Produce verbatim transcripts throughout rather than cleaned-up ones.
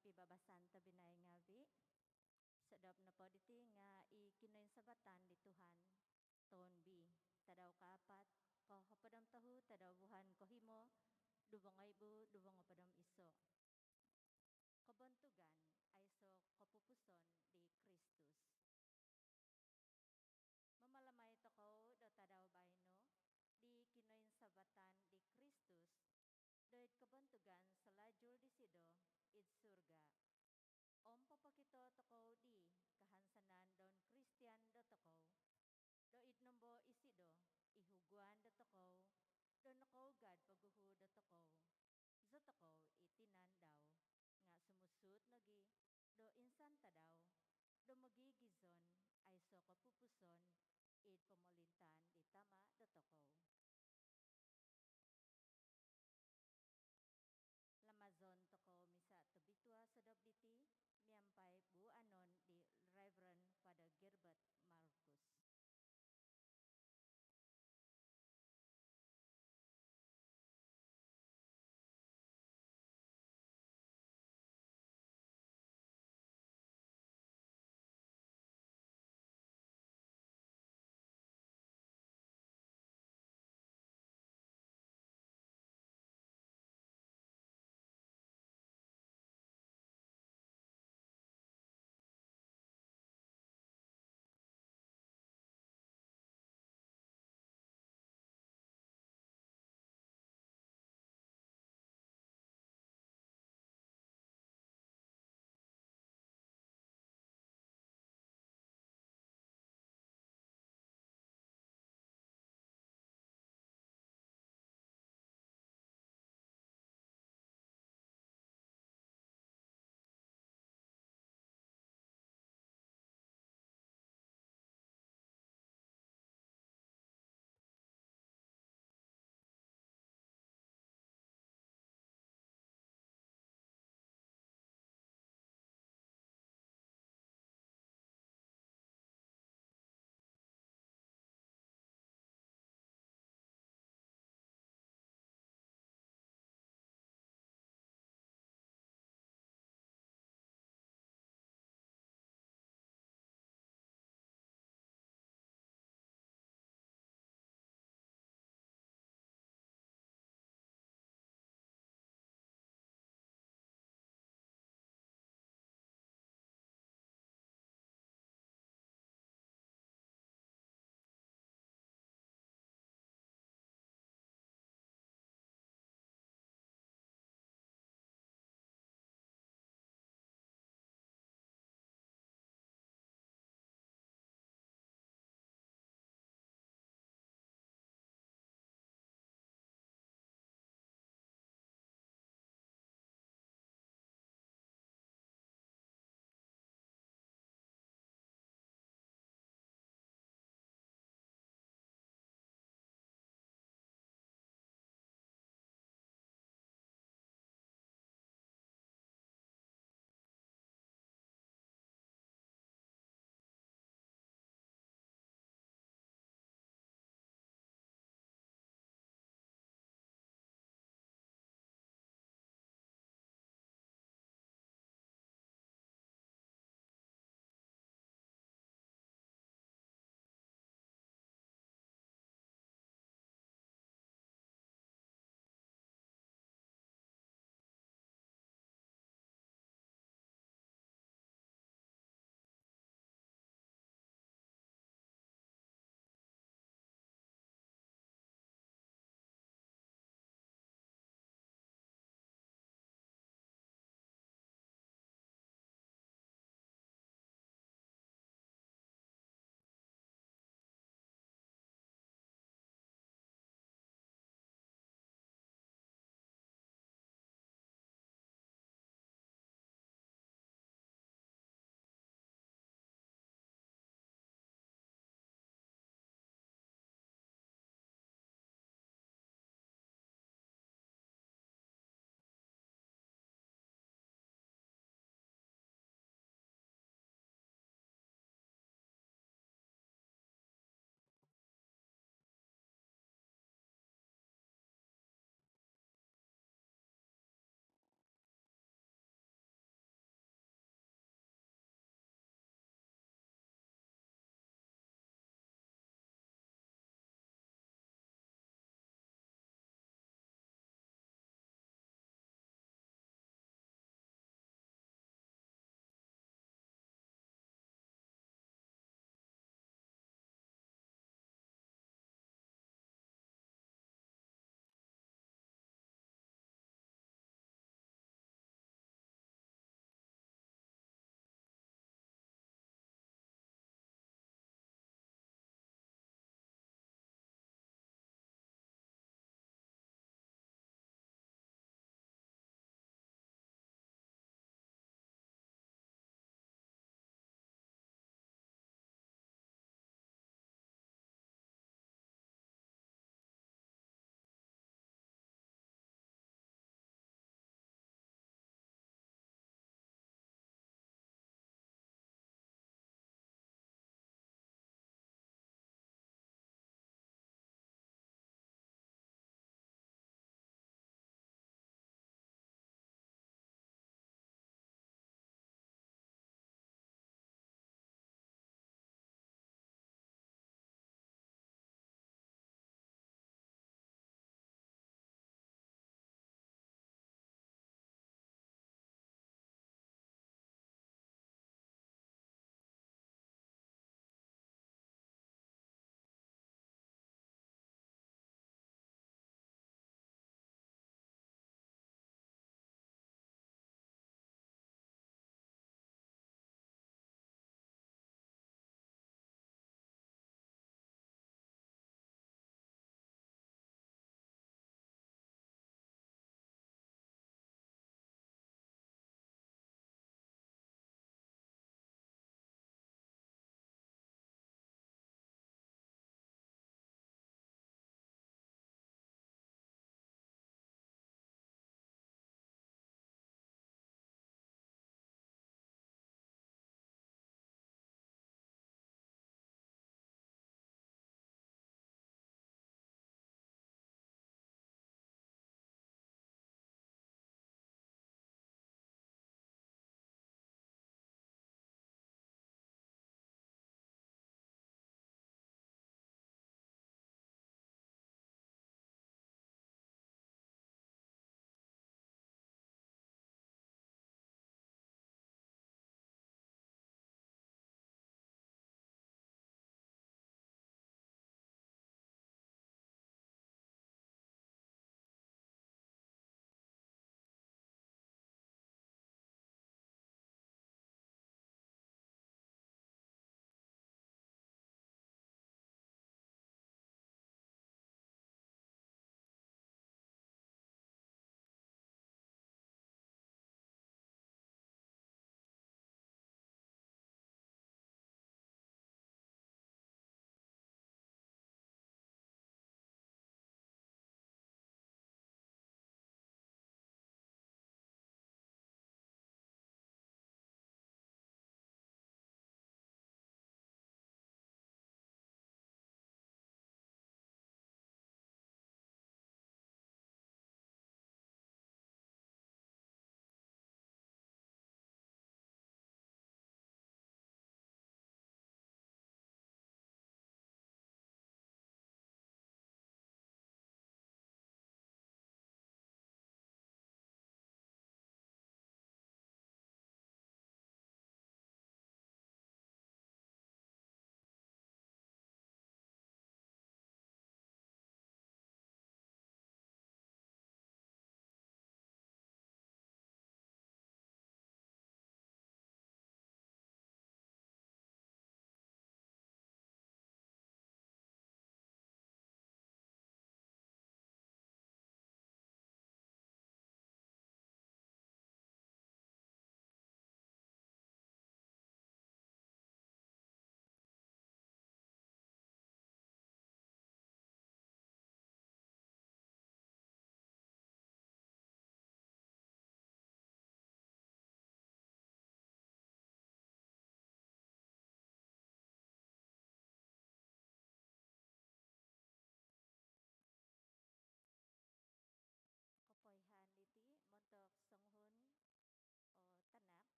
Pibabasan tobpinai ngaavi', sodop nopo diti nga' i Kinoinsavatan di Tuhan, toun B, tadau kaapat, kohopod om tohu tadau vuhan kohimo, duvo ngoibu duvo ngohopod om iso. Kobontugan aiso' kopupuson di Kristus. Mamalamai tokou do tadau baino' di kinoinsavatan di Kristus, doid kobontugan salajul disido id surga. Om popokito tokou di kahansanan don Kristian dotokou, doid nombo isido i huguan dotokou, do nokougad poguhu dotokou, zi tokou i tinan dau, nga' sumusuut nogi' do insan tadau, do mogigizon aiso' kopupuson id pomolintaan di Tama' dotokou. Lamazon tokou misa tobitua sodop diti, miampai buanon di Reverend Father Gilbert Marcus.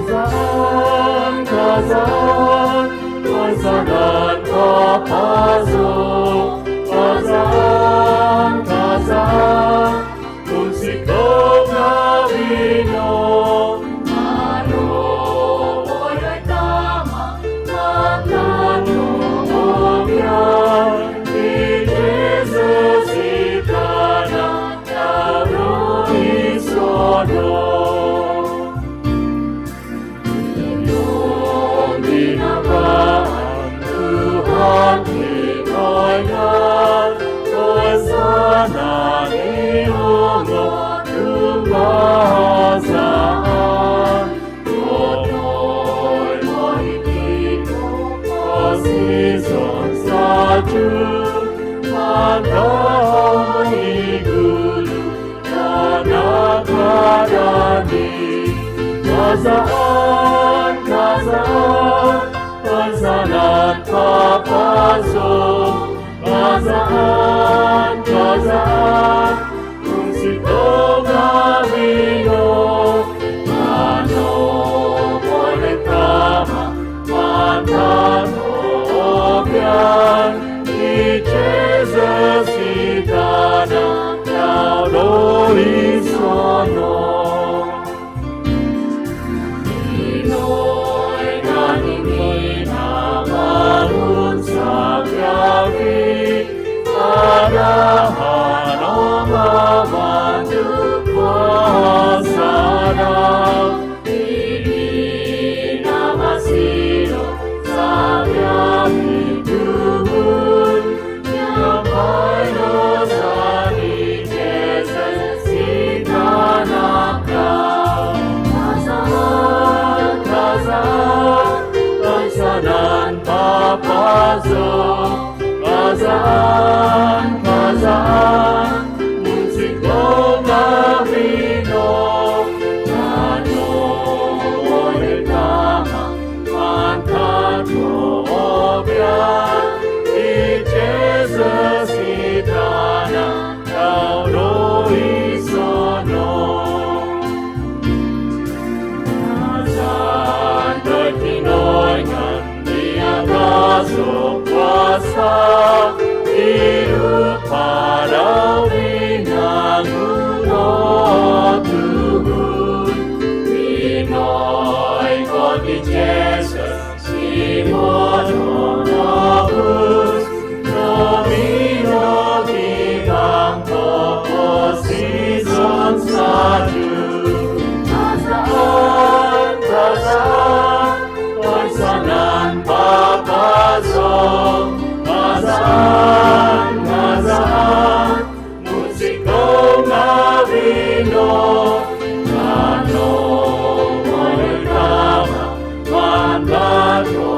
Kazaan, kazaan, kazaan papazo. Kazaan, kazaan, nung zikoi ngaavi no. Manu, oi Tama, mantad no obian di Jesus i Tanak Dau do isono. Ino minabaan Tuhan Kinoingan, kosanangan i ongo tumbazaan. Tonoi monikid o posizon sajuk, mantad i gulu do nakadadi. Kazaan, kazaan, kazaan papazo. Kazaan, kazaan, nung zikoi ngaavi no. Manu, oi Tama, mantad no obian di Jesus i Tanak Dau do isono. Ino i minabaan saviavi, kada hano mamandu kuasa Dau. I minamasi do saviavi tuhun, miampai no za di Jesus i Tanak Dau. Kazaan, kazaan, kazaan papazo. Kazaan, kazaan, nung zikoi ngaavi no. Manu, oi Tama, mantad no obian di Jesus i Tanak Dau do isono. Kazaan doid Kinoingan miaga so kuasa, i Dupa Dau minangun o tuhun. Ino i koikot di Jesus, i mononogus, nominogi bang koposizon sajuk. Kazaan, kazaan, kazaan papazo. Kazaan, kazaan, nung zikoi ngaavi no. Manu, oi Tama, mantad no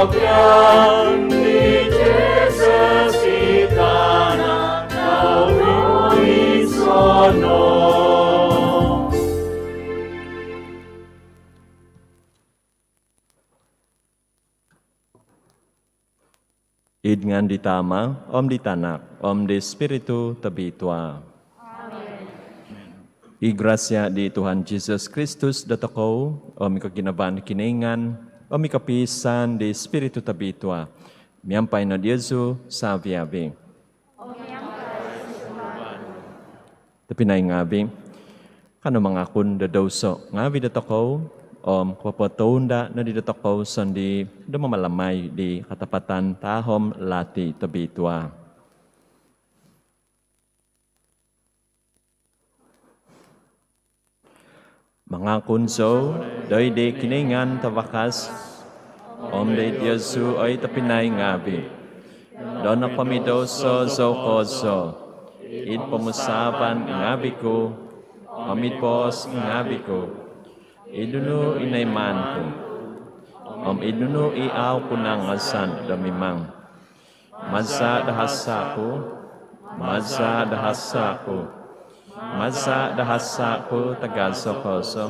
obian di Jesus i Tanak Dau do isono. Id ngaan di Tama, om di Tanak, om di Spiritu Tobitua. Amen. I grasia di Tuhan Jesus Kristus dotokou, om i koginavaan di Kinoingan, om i kopiisaan di Spiritu Tobitua, miampai no diozu saviavi. Tobpinai ngaavi, kanou mangakun do douso ngaavi dotokou, om kopotounda nodi dotokou sondii do mamalamai di katapatan tahom lati tobitua. Mangakun zou doid di Kinoingan Tavakas, om doid diozu oi tobpinai ngaavi, do nokomidouso zou kozo, id pomusaavan ngaavi ku, om id boos ngaavi ku, id nunu i noimaan ku, om id nunu i au' ku nangazan do mimang. Maza' do hasa' ku, maza' do hasa' ku, maza' do hasa' ku tagazo kozo.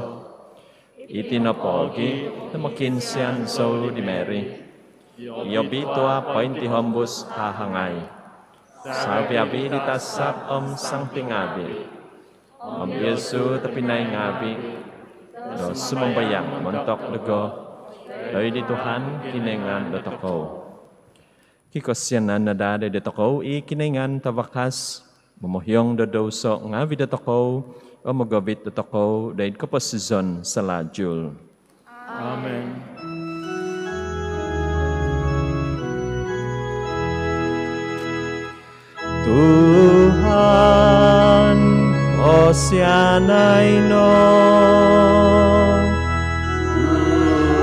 Iti nopo gi' do mokiinsian zou di Mary i obitua pointihombus hahangai, savi-avi di tasab om santo ngaavi', om Yesu tobpinai ngaavi', do sumambayang montok dogo doid di Tuhan Kinoingan dotokou. Kikosianan no daa doid dotokou i Kinoingan Tavakas, momohiong do douso ngaavi' dotokou, om mogovit dotokou doid koposizon salalu. Amin. Tuhan, kosianai no.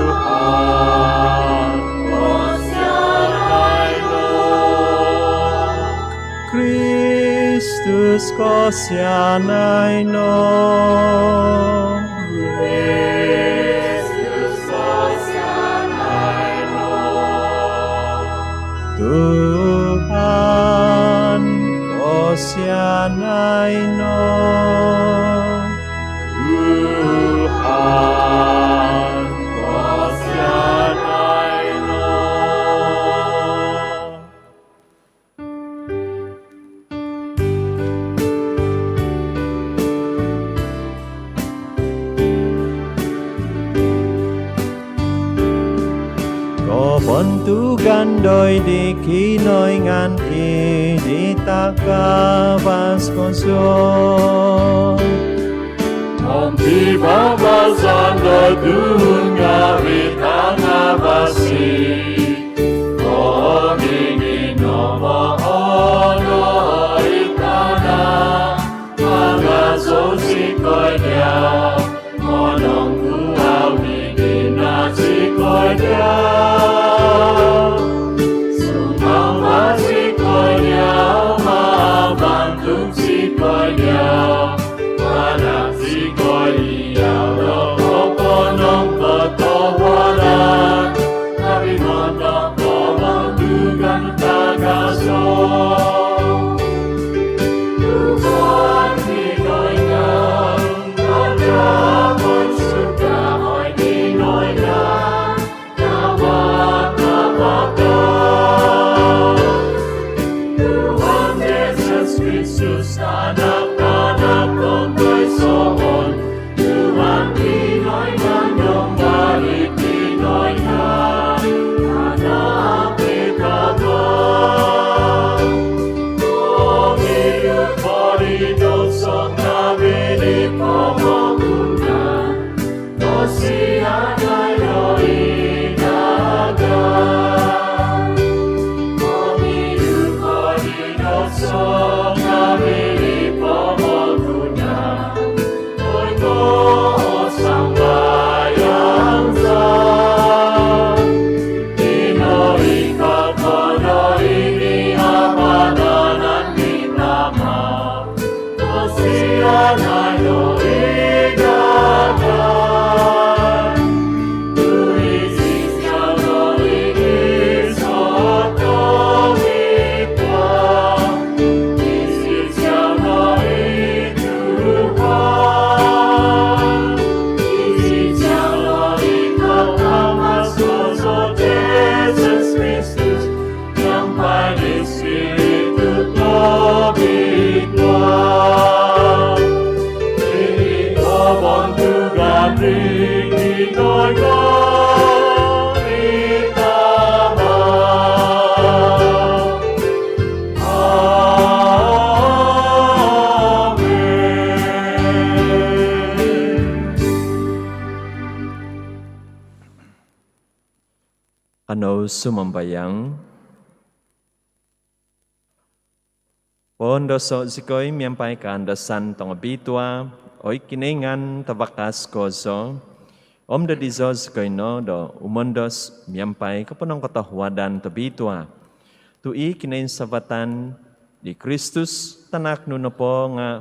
Tuhan, kosianai no. Kristus, kosianai no. Kristus, kosianai no. Tuhan, kosianai no. Tuhan, kosianai no. Kobontugan doid di Kinoingan id di takavas kozo. Om pibabazan do tuhun ngaavi' tanga basi. Om id di nopo o doho id tana' agazo zikoi dia, monongkuvau di gina zikoi dia, sumamba zikoi dia, mabantuk zikoi dia, manahak zikoi dia do koponong kotohuadan, tapi montok kobontugan tagazo. Tuhan Kinoingan, Raja id surga, oi Kinoingan, Tavakas, Tavakas. Tuhan Yesus Kristus, Tanak, Tanak tontoisoon, Tuhan Kinoingan, Domba di Kinoingan, Tanak di Tama. Mongidu ko di douso ngaavi' di pomogunan, kosianai no id dagai. Mongidu ko di douso ngaavi' di pomogunan, oi ko sambayang za. Ino i koposion di Ama, Tanak di Tama, kosianai no id dagai. Tu isido no i gisom tobitua, isido no i Tuhan, isido no i Tavakas kozo, Yesus Kristus, miampai di Spiritu Tobitua. Id kobontugan di Kinoingan i Tama. Amin. Kanou sumambayang. Poundoso' zikoi miampai kaandasan tongobitua, oi Kinoingan Tavakas kozo, om dodizo zikoi no do umondos miampai koponongkotohuadan tobitua, tu' i kinoinsavatan di Kristus Tanak nu nopo nga'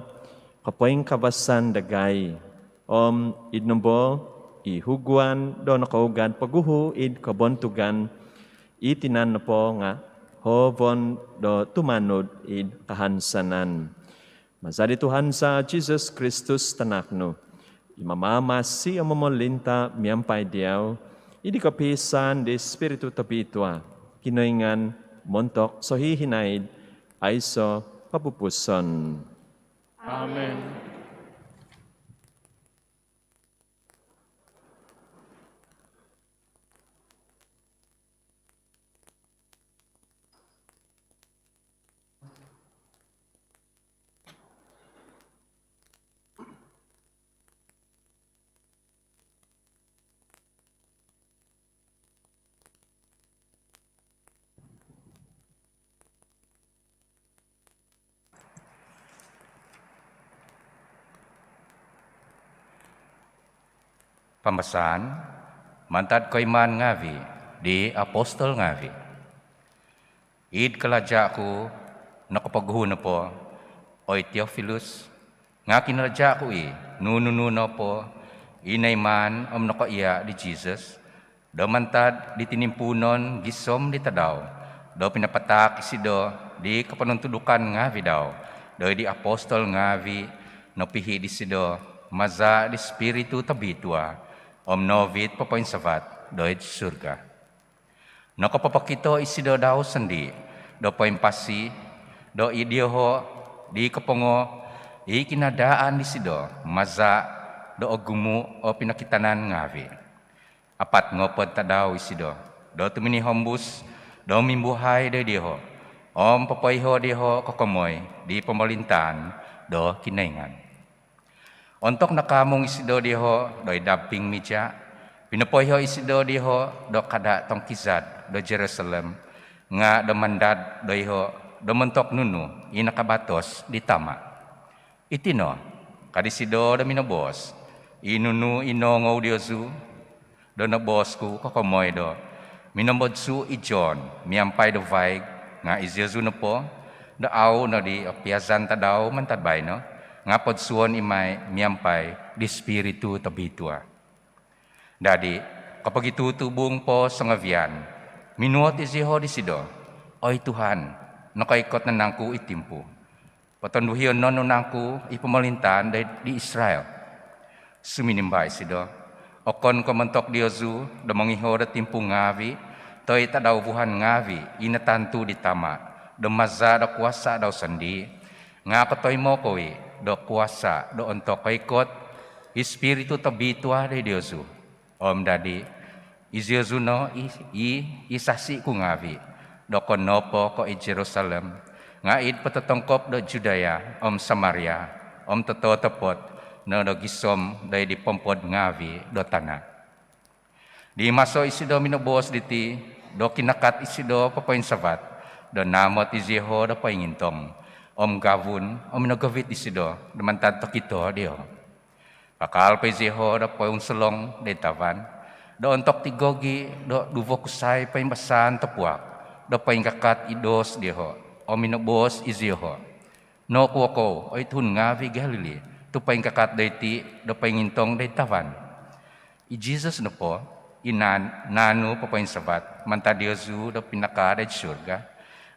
kopoingkavasan dagai, om id nombo i huguan do nokougad poguhu id kobontugan, i tinan nopo nga' hoovon do tumanud id kahansanan. Maza' di Tuhan za Jisus Kristus Tanak nu, i mamamasi om momolinta' miampai diau, id kopiisaan di Spiritu Tobitua, Kinoingan montok sohihinaid aiso' kopupuson. Amen. Pambasaan mantad Koimaan ngaavi' di Apostol ngaavi'. Id kalaja' ku nokopoguhu nopo, oi Tiofilus, nga' kinalaja' ku i' nunu-nunu nopo i noimaan om nokoia' di Jisus, do mantad di tinimpuunon gisom di tadau, do pinapataak isido di koponontudukan ngaavi' dau doid di apostol ngaavi' nopihi' disido maza' di Spiritu Tobitua, om noovit popoinsavat doid surga. Nokopopokito isido dau sondii' do poimpasi do id dioho' di kopongo i kinadaan disido maza' do ogumu' o pinokitanan ngaavi'. Apat ngoopod tadau isido do tuminihombus do mimbuhai do dioho' om popoiho' dioho' kokomoi di pomolintaan do Kinoingan. Ontok nakaamung isido dioho' doid damping mija', pinopoiho' isido dioho' do kada' tongkizad do Jerusalem, nga' do mandad doiho' do montok nunu i nakabatos di Tama'. Iti no, ka disido do minoboos, i nunu i noongou diozu do noboos ku kokomoi do minomodsu' i John miampai do vaig, nga' iziozu nopo do au' nodi opiazan tadau mantad baino, nga' podsuon i' mai miampai di Spiritu Tobitua. Dadi' kopogitutubung po songovian, minuot izioho' disido, "Oi Tuhan, nokoikot no nangku i timpu? Potonduhion no nangku i pomolintaan doid di Israel?" Suminimba isido, "Okon ko' montok diozu do mongiho' do timpu ngaavi', toi tadau vuhan ngaavi' i natantu di Tama' do maza' do kuasa' dau sondii', nga' kotoimo kou i' do kuasa' do ontok koikot i Spiritu Tobitua doid diozu." Om dadi', iziozu no i, i, i sasi' ku ngaavi' do okon nopo ko' id Jerusalem, nga' id pototongkop do Judea om Samaria, om tototopot no do gisom doid di pompod ngaavi' do tana'. Di maso isido minoboos diti, do kinakat isido popoinsavat do naamot izioho' do poingintong om gavun, om minogovit isido do mantad tokito dioho'. Kakal po izioho' do pounsolong doid tavan do ontok tigogi' do duvo kusai poimbasaan topuak do poingkakat id doos dioho', om minoboos izioho', "Nokuo kou, oi tuhun ngaavi' Galili, tu' poingkakat doiti do poingintong doid tavan?" I Jisus nopo, i naan-, naanu popoinsavat mantad diozu do pinakaa doid surga,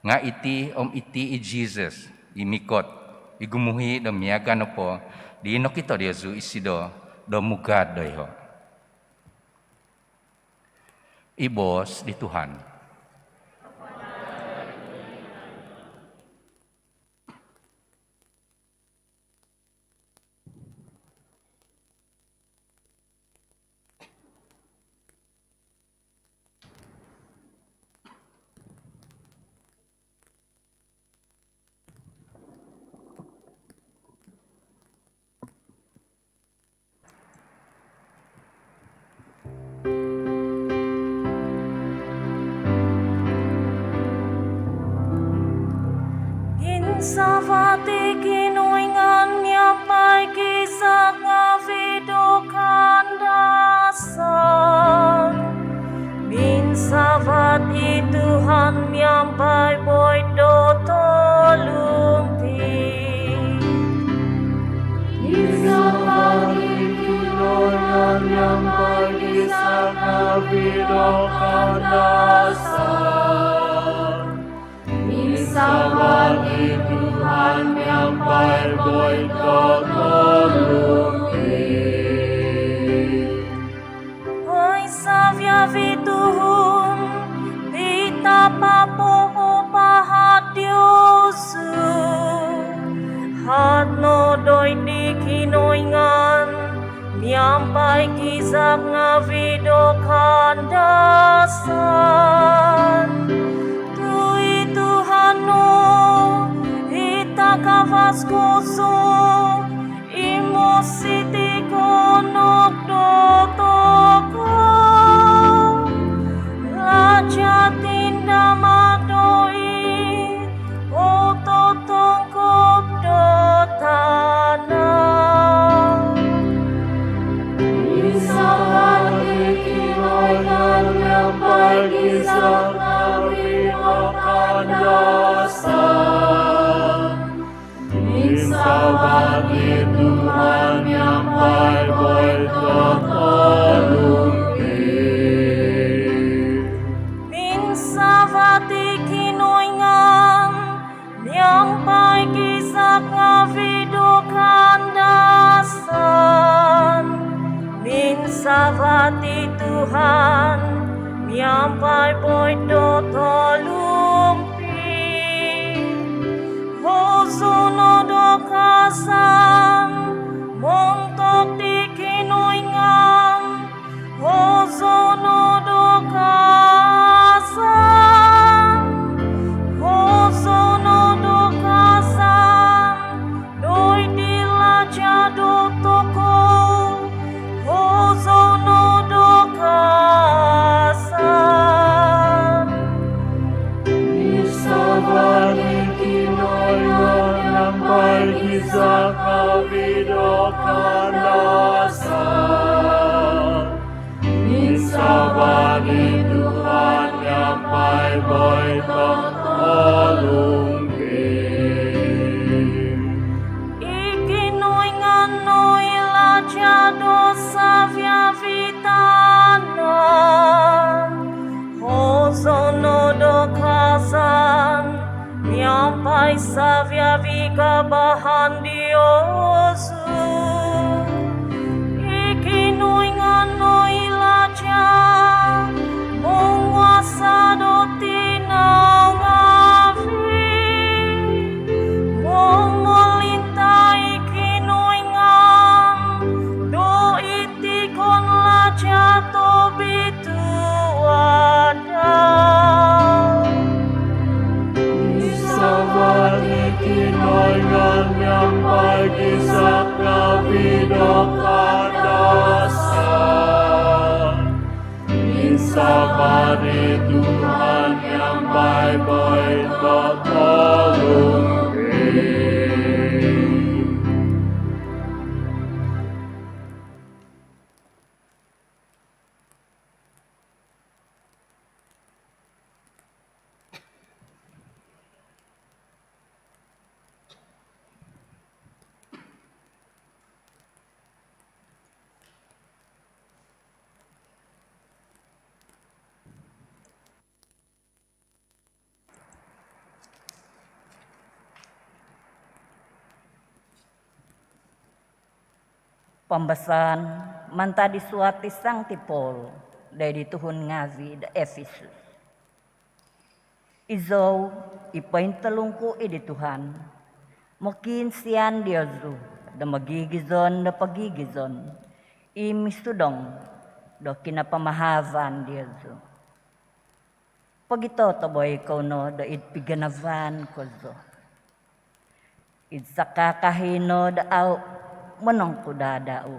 nga' iti om iti i Jisus i mikot i gumuhi' do miaga' nopo di nokito diozu isido do mugad doiho'. I boos di Tuhan. Insavat i Kinoingan miampai kizak ngaavi' do kaandasan. Insavat i Tuhan miampai boid do tolumpi. Insavat i Kinoingan miampai Id kandasan, minsava' di Tuhan miampai boito tolu. Oi saviavi' tuhun, pitapah po o pahat diozu. Hat no doid di Kinoingan miampai kizak ngaavi' do kandasan. Tu' i Tuhan no i takavas kozo, i mositi' konob do tokou, laja' tindama' doid o totongkop do tana'. Minsava' di Kinoingan miampai kizak ngaavi' do kandasan. Minsava' di Tuhan miampai boito tolu. Minsava' di Kinoingan miampai kizak ngaavi' do kandasan. Minsava' di Tuhan miampai boito tolu. Hozou no do kaazan montok di Kinoingan. Hozou no do kaazan. Hozou no do kaazan doid di laja' do tokou. Hozou no do kaazan. Minsava' di Kinoingan miampai kizak ngaavi' do kandasan. Minsava' di Tuhan miampai boito tolu. I Kinoingan no i laja' do saviavi' tana'. Hozou no do kaazan miampai saviavi' kaabahan diozu. I Kinoingan no i laja' monguasa' do tinau ngaavi'. Momolinta' i Kinoingan do id tikon laja' tobitua' daa. Minsava' di Kinoingan miampai kizak ngaavi' do kandasan. Minsava' di Tuhan miampai boito tolu. Pambasaan mantad di suat di Sangti Paul doid di tuhun ngaavi' do Efesus. Izou, i pointolungku' id di Tuhan, mokiinsian diozu do mogigizon do pogigizon i misudong do kinapamahavan diozu. Pogitotoboi kou no do id piganavaan kozo, id sakakahi no do au' monongkudadau.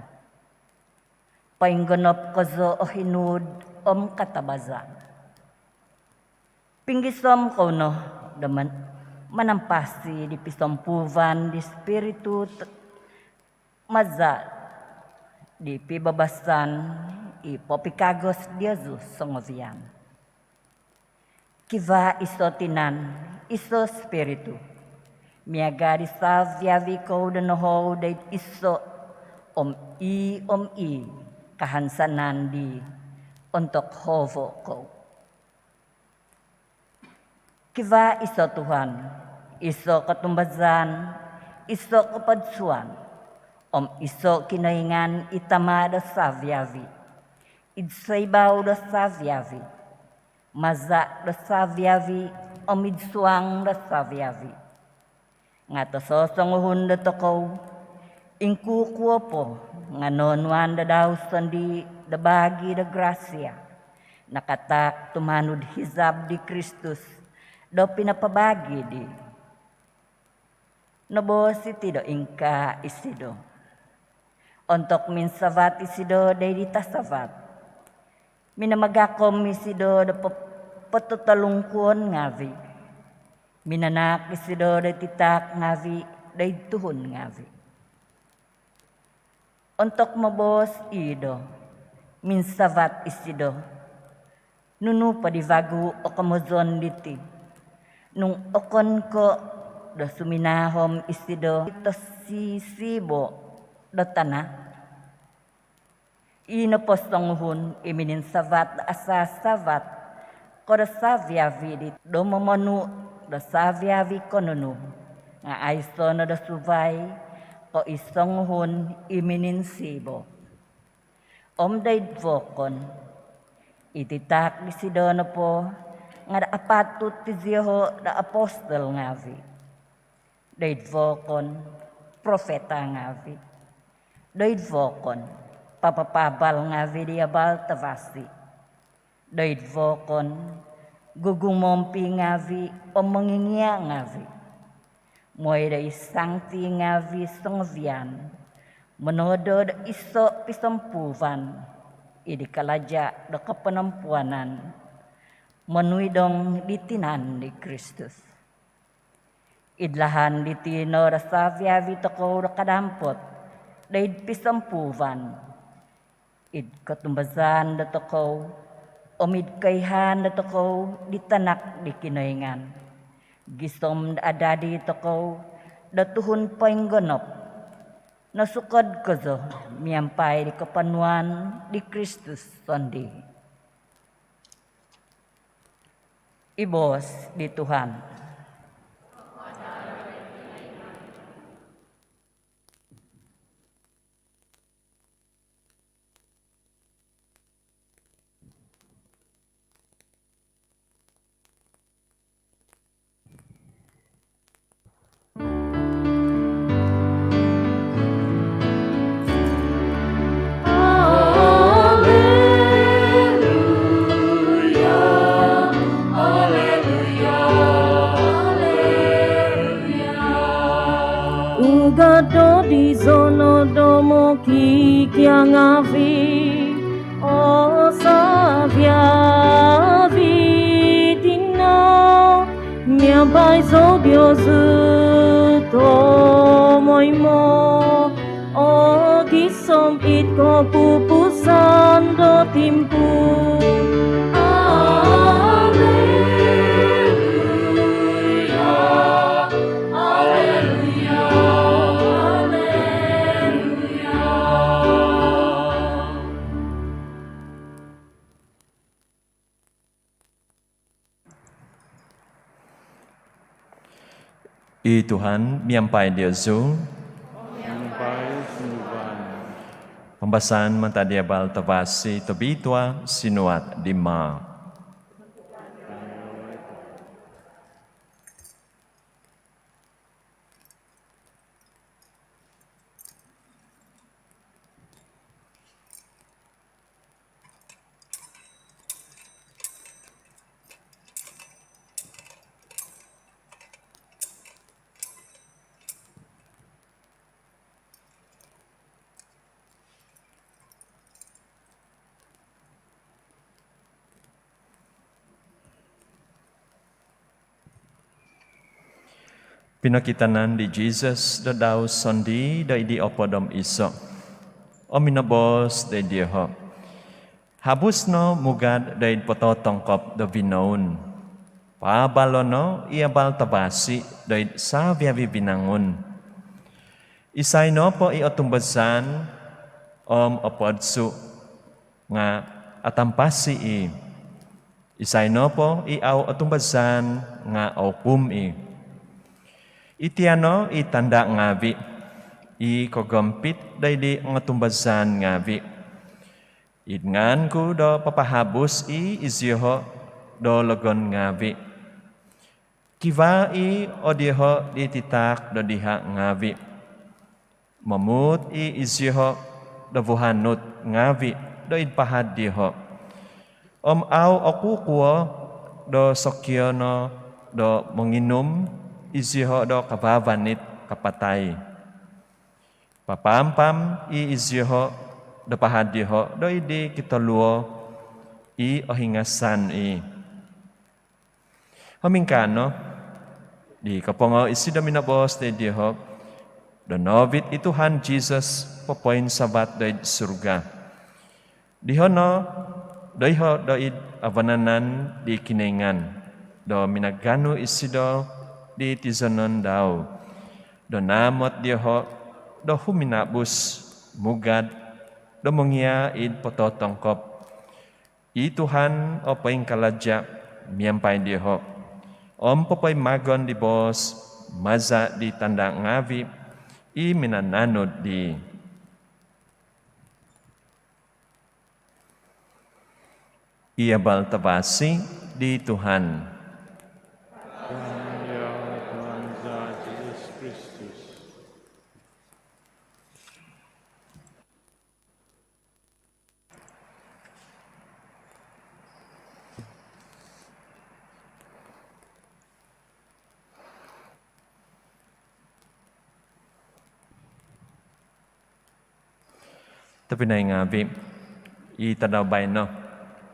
Poinggonop kozo o hinuud om katabaza. Pinggisom kou no do man-, manampasi di pisompuuvan di Spiritu t-, maza' di pibabasan i popikagos diozu songovian. Kivaa iso' tinan, iso' Spiritu, miaga' di saviavi' kou do nohoou doid iso' om ii om ii kahansanan di ontok hovo' kou. Kivaa iso' Tuhan, iso' kotumbazaan, iso' kopodsuan, om iso' Kinoingan i Tama' do savi-avi', id soibau do savi-avi', maza' do savi-avi', om id suang do savi-avi'. Nga' tososonguhun dotokou, ingkukuo po nga' noonuan do dau sondii' do baagi' do grasia nakataak tumanud hizab di Kristus do pinapabaagi' dii. Noboos iti do ingkaa isido. Ontok minsavat isido doid di tasavat, minamagakom isido do po-, pototolungkuon ngaavi'. Minanaak isido doid titaak ngaavi' doid tuhun ngaavi'. Ontok moboos ido, minsavat isido, nunu po di vagu o komozon diti, nung okon ko' do suminaahom isido tosisibo' do tana'? I nopo songuhun i mininsavat do asasavat ko' do savi-avi' di, do momonu' do savi-avi' ko' nunu, nga' aiso' no do suvai ko' i songuhun i mininsibo'. Om doid vookon, i titaak disido nopo nga' do apatut izioho' do apostol ngaavi', doid vookon, profeta ngaavi', doid vookon, papapaabal ngaavi' di abal tavasi', doid vookon, gugumompi ngaavi' om mongingia' ngaavi', moi do i sangti ngaavi' songovian monoodo do iso' pisompuuvan id di kalaja' do koponompuanan, monuidong di tinan di Kristus. Id lahan diti no do savi-avi' tokou do kadampot doid pisompuuvan, id kotumbazaan dotokou om id koihaan dotokou di tanak di Kinoingan, gisom do adadi tokou do tuhun poinggonop, nosukod kozo miampai di koponuan di Kristus sondii'. I boos di Tuhan. Aleluya, aleluya, aleluya. Ugad do dizono do mokikiangavi', o savi-avi' tino, miampai zou diozu tomoimo, o gisom id kopupusan do timpu. Aleluya, aleluya, aleluya. I Tuhan miampai diozu. Miampai sunduvan. Pambasaan mantad di abal tavasi tobitua sinuat di Mark. Pinokitanan di Jisus do dau sondii' doid di opod om iso', om minoboos doid dioho', "Habus no mugad doid pototongkop do vinoun. Paabalo' no i abal tavasi' doid savi-avi' vinangun. Isai nopo i otumbazaan om opodsu' nga' atampasi i'. Isai nopo i au otumbazaan nga' oukum i'. Itia' no i tanda' ngaavi' i kogompit doid di ongotumbazaan ngaavi'. Id ngaan ku do papahabus i' iziioho' do logon ngaavi'. Kivaa i' o dioho' di titaak do diha' ngaavi'. Momuut i' iziioho' do vuhanut ngaavi' doid pahad dioho'. Om au okukuo do sokio no do monginum iziioho' do kavaavanit kapatai. Papaampam i' iziioho' do pahad dioho' doid di kitoluo i ohingasan i'. Om ingkaa no di kopongo isido minoboos doid dioho' do noovit i Tuhan Jisus popoinsavat doid surga. Diho' no, doiho' doid avananan di Kinoingan do minaganu isido di tizonon dau do naamot dioho' do huminabus mugad do mongia' id pototongkop. I Tuhan o poingkalaja' miampai dioho' om popoimagon di boos maza' di tanda' ngaavi' i minananud dii. I abal tavasi di Tuhan. Tuhan, ya Tuhan za Jisus Kristus. Tobpinai ngaavi', i tadau baino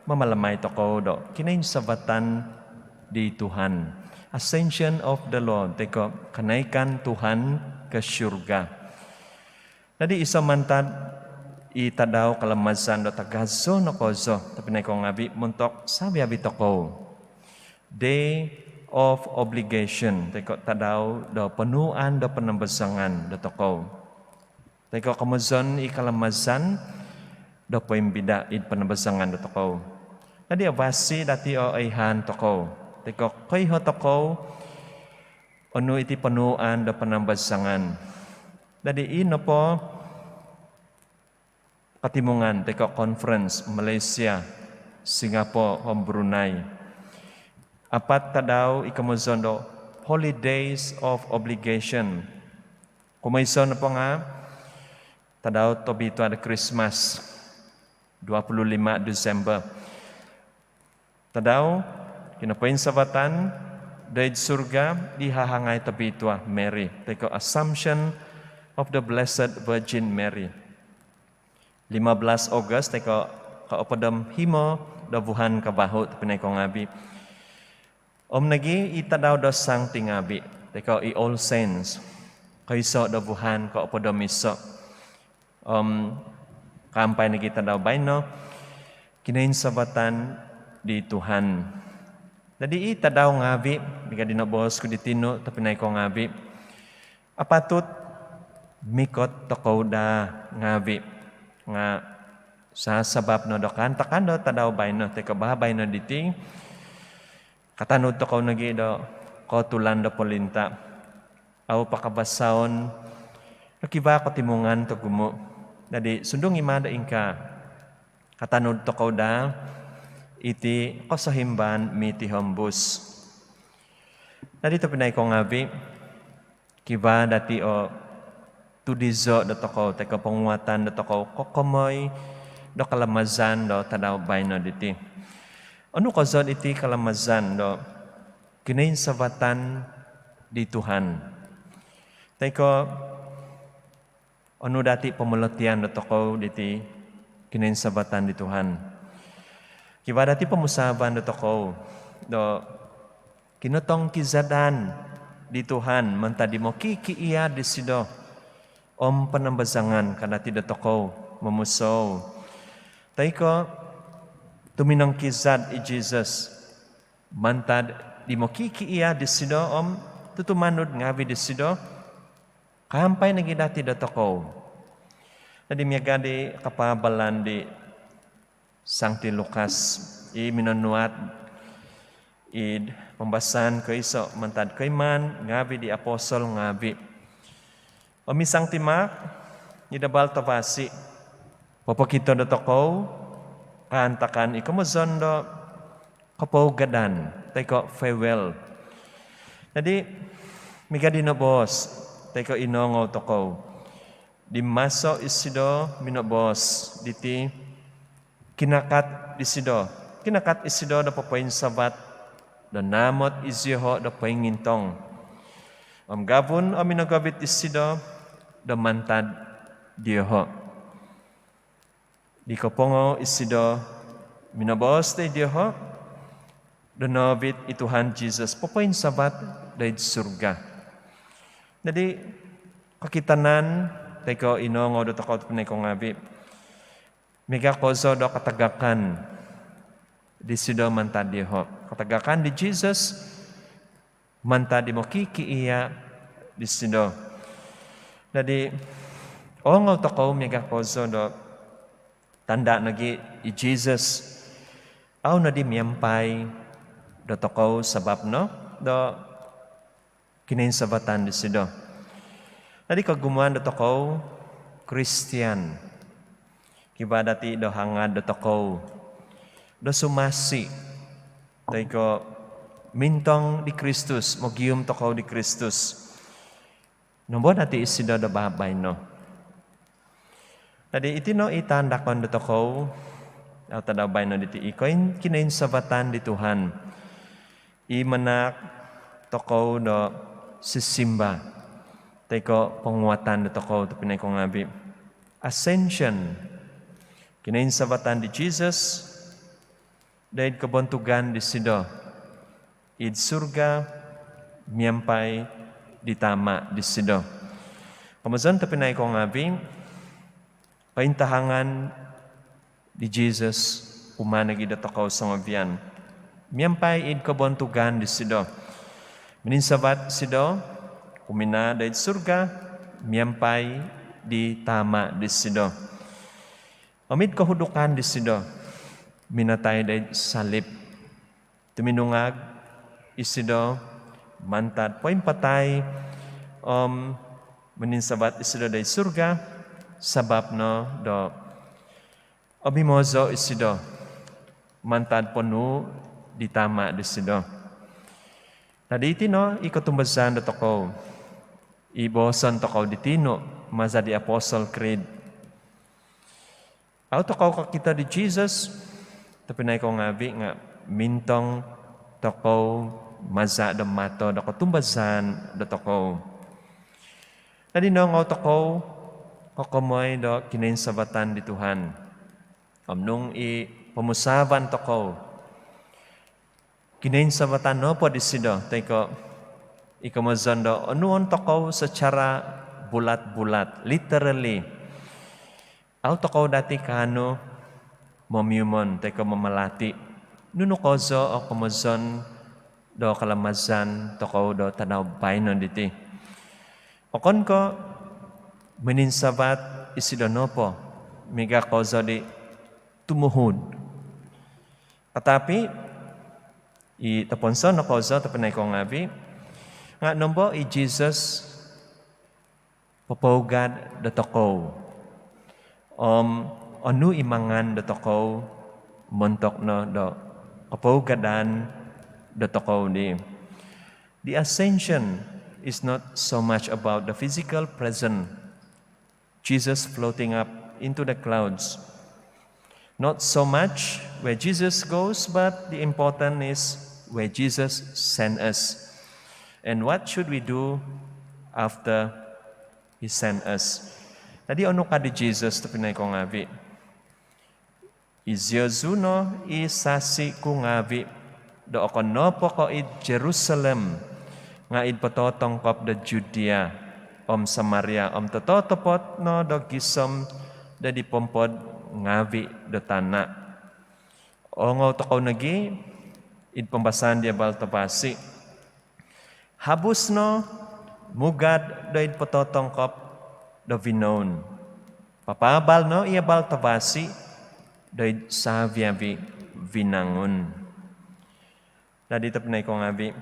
mamalamai tokou do Kinoinsavatan di Tuhan, Ascension of the Lord, toi ko' kenaikan Tuhan ke syurga. Dadi' iso' mantad i tadau kalamazan do tagazo no kozo, tobpinai kou ngaavi', montok savi-avi tokou. Day of Obligation, toi ko' tadau do ponuuan do panambazangan dotokou. Toi ko' komozon i kalamazan do poimbida' id panambazangan dotokou. Dadi' avasi dati' o oihaan tokou, toi ko' koiho' tokou onu iti ponuuan do panambazangan. Dadi' i nopo katimungan toi ko' conference Malaysia, Singapore om Brunei. Apat tadau i komozon do Holy Days of Obligation. Kumoiso nopo nga' tadau tobitua do Krismas, dua puluh lima Disember. Tadau kinopoinsavatan doid surga di hahangai tobitua Mary, toi ko' Assumption of the Blessed Virgin Mary. Lima belas Ogos, toi ko' koopod om himo do vuhan kavahu', tobpinai kou ngaavi'. Om nogi' i tadau do santi ngaavi', toi ko' i All Saints, koiso' do vuhan koopod om iso'. Om kaampai nogi' tadau baino, Kinoinsavatan di Tuhan. Dadi' i tadau ngaavi', miaga di noboos ku di tinu, tobpinai kou ngaavi', apatut mikot tokou daa ngaavi'. Nga' sasabap no do kaantakan do tadau baino, toi ko' babaino diti, katanud tokou nogi' do kootulan do polinta'. Au pakabasaon do kivaa kotimungan togumu'. Dadi' sundung i' ma do ingkaa, katanud tokou daa iti kosohimbaan mitihombus. Dadi' tobpinai kou ngaavi', kivaa dati' o tudizo' dotokou, toi ko' ponguhatan dotokou kokomoi do kalamazan do tadau baino diti. Onu kozo iti kalamazan do Kinoinsavatan di Tuhan? Toi ko' onu dati' pomolotian dotokou diti Kinoinsavatan di Tuhan? Kivaa dati' pomusaavan dotokou do kinotongkizadan di Tuhan mantad di mokikiiya' disido om panambazangan ka dati' dotokou momusou. Toi ko' tuminongkizad i Jisus mantad di mokikiiya' disido om tutumanud ngaavi' disido, kaampai nogi' dati' dotokou. Dadi' miaga di kapaabalan di Sangti Lukas i minonuat id pambasaan koiso mantad Koimaan ngaavi' di Apostol ngaavi'. Om i Sangti Mark id abal tavasi' popokito dotokou kaantakan i komozon do kopougadan toi ko' farewell. Jadi miaga di noboos toi ko' i noongou tokou, di maso isido minoboos diti, kinakat disido, kinakat isido do popoinsavat do naamot izioho' do poingintong. Om gavun om minogovit isido do mantad dioho'. Di kopongo isido minoboos doid dioho' do noovit i Tuhan Jisus popoinsavat doid surga. Jadi kokitanan toi ko' i noongou dotokou tobpinai kou ngaavi', miaga kozo do katagakan disido mantad dioho', katagakan di Jisus mantad di mokikiia' disido. Jadi oongou tokou miaga kozo do tanda' nogi' i Jisus au nodi miampai dotokou sabap no do kinoinsavatan disido. Jadi kogumuan dotokou Kristian, kivaa dati' do hangad dotokou do sumasi toi ko' mintong di Kristus, mogium tokou di Kristus. Nombo dati' isido do babaino? Jadi iti no i taandakon dotokou tadau baino diti, i koin- kinoinsavatan di Tuhan i manaak tokou do sisimba toi ko' ponguatan dotokou tobpinai kou ngaavi'. Ascension, kinoinsavatan di Jisus doid kobontugan disido id surga miampai di Tama' disido. Komozon tobpinai kou ngaavi', kointahangan di Jisus kumaa nogi' dotokou songovian miampai id kobontugan disido. Mininsavat isido kuminaa doid surga miampai di Tama' disido. Om id kohudukan disido minatai doid salip, tuminungag isido mantad poimpatai om mininsavat isido doid surga sabap no do omimozo' isido mantad ponuu' di Tama' disido. Jadi iti no i kotumbazaan dotokou i booson tokou di tinu' maza' di Apostle Creed. Au tokou kokito di Jisus tobpinai kou ngaavi' nga' mintong tokou maza' do mato do kotumbazaan dotokou. Jadi noongou tokou kokomoi do kinoinsavatan di Tuhan. Om nung i pomusaavan tokou kinoinsavatan nopo disido toi ko' i komozon do onuon tokou secara bulat-bulat, literally, au tokou dati' kaanu momiumon toi ko' mamalati' nunu kozo o komozon do kalamazan tokou do tadau baino diti. Okon ko' mininsavat isido nopo miaga kozo di tumuhud. Katapi i toponso no kozo tobpinai kou ngaavi' nga' nombo i Jisus popougad dotokou om onu i mangan dotokou montok no do kopougadan dotokou di. The ascension is not so much about the physical presence, Jesus floating up into the clouds. Not so much where Jesus goes, but the important is where Jesus sent us. And what should we do after he sent us? Jadi onu ka di Jisus tobpinai kou ngaavi'? Iziozu no i sasi' ku ngaavi' do okon nopo ko' id Jerusalem nga' id pototongkop do Judea om Samaria om tototopot no do gisom do di pompod ngaavi' do tana'. Oongou tokou nogi' id pambasaan di abal tavasi', habus no mugad doid pototongkop do vinoun. Papaabal no i abal tavasi' doid savi-avi vinangun. Dadi tobpinai kou ngavi,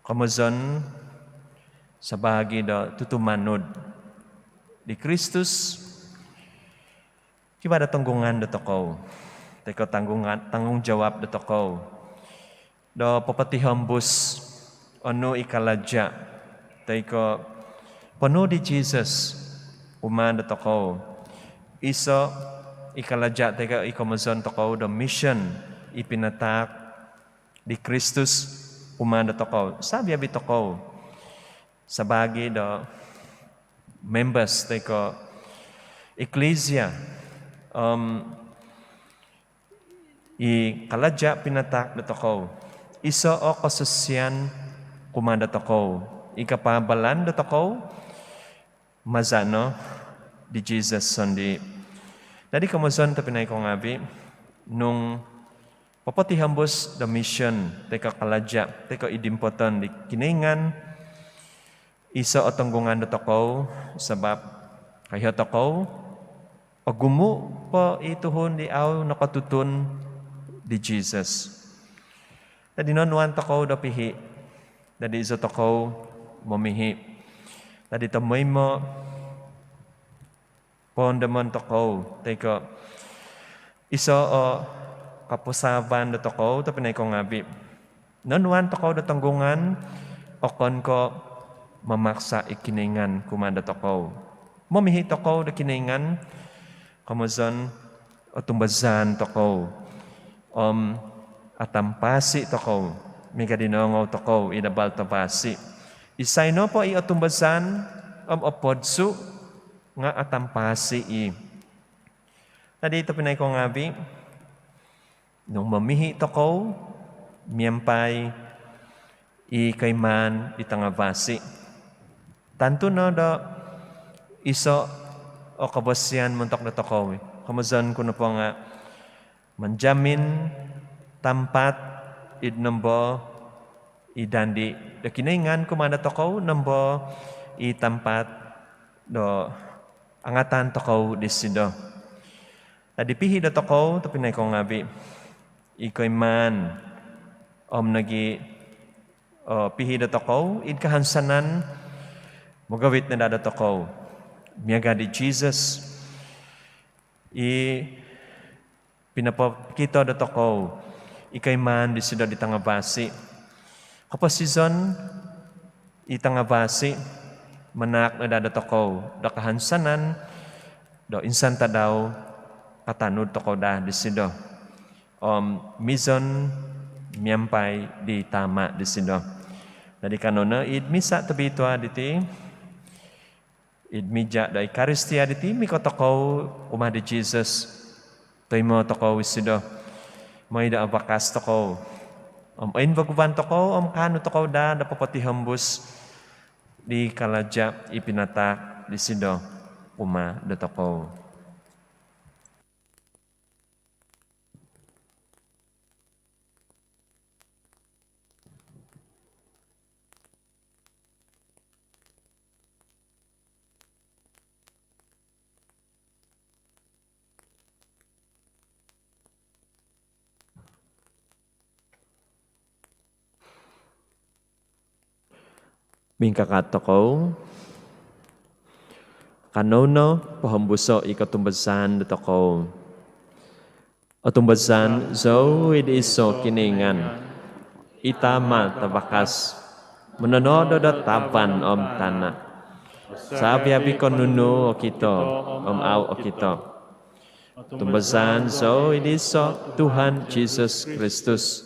komozon sabaagi do tutumanud di Kristus, kivaa do tonggungan dotokou toi ko tanggungan, tanggungjawab dotokou do popotihombus onu i kalaja toi ko ponuu di Jesus kumaa dotokou. Iso i kalaja toi ko i komozon tokou do mission i pinataak di Kristus kumaa dotokou, savi-avi tokou sabaagi do members toi ko eklesia. Om i kalaja pinataak dotokou iso o kososian kumaa dotokou, i kapaabalan dotokou maza no di Jesus sondii. Dadi komozon tobpinai kou ngavi, nung popotihombus do mission toi ko kalaja toi ko idimpoton di Kinoingan, iso o tonggungan dotokou sabab koiho tokou ogumu po i tuhun di au nokotutun di Jesus. Dadi nonuan tokou do pihi. Dadi iso tokou momihi. Dadi tomoimo poondomon tokou toi ko iso o koposavan dotokou tobpinai kou ngavi. Nonuan tokou do tonggungan, okon ko mamaksa i Kinoingan kumaa dotokou. Momihi tokou do Kinoingan, komozon otumbazaan tokou om atampasi tokou miaga di noongou tokou id abal tavasi. Isai nopo i otumbazaan om opodsu nga atampasi i. Dadi tobpinai kou ngavi, nung momihi tokou miampai i koimaan di tangavasi, tantu no do iso o kavasian montok dotokou. Komozon ku nopo nga manjamin tampat id nombo i dandi do Kinoingan kumaa dotokou, nombo i tampat do angatan tokou disido. Dadi pihi dotokou tobpinai kou ngavi, i koimaan om nogi o pihi dotokou id kahansanan mogovit no daa dotokou miaga di Jesus i pinopokito dotokou i koimaan disido di tangavasi. Koposizon i tangavasi, manaak no daa dotokou do kahansanan do insan tadau katanud tokou daa disido om mizon miampai di Tama disido. Dadi kanou no id Misa Tobitua diti, id mija do Ekaristia diti, mikot tokou kumaa di Jesus, toimo tokou isido, mooi do avakas tokou om oinvaguvan tokou om kaanu tokou daa do popotihombus di kalaja i pinataak disido kumaa dotokou. Mingkakat tokou. Kanou no pohombuso i kotumbazaan dotokou. Otumbazaan zou id iso Kinoingan, i Tama tavakas, mononodo do tavan om tana, savi-avi ko nunu okito om au okito. Otumbazaan zou id iso Tuhan Jesus Kristus,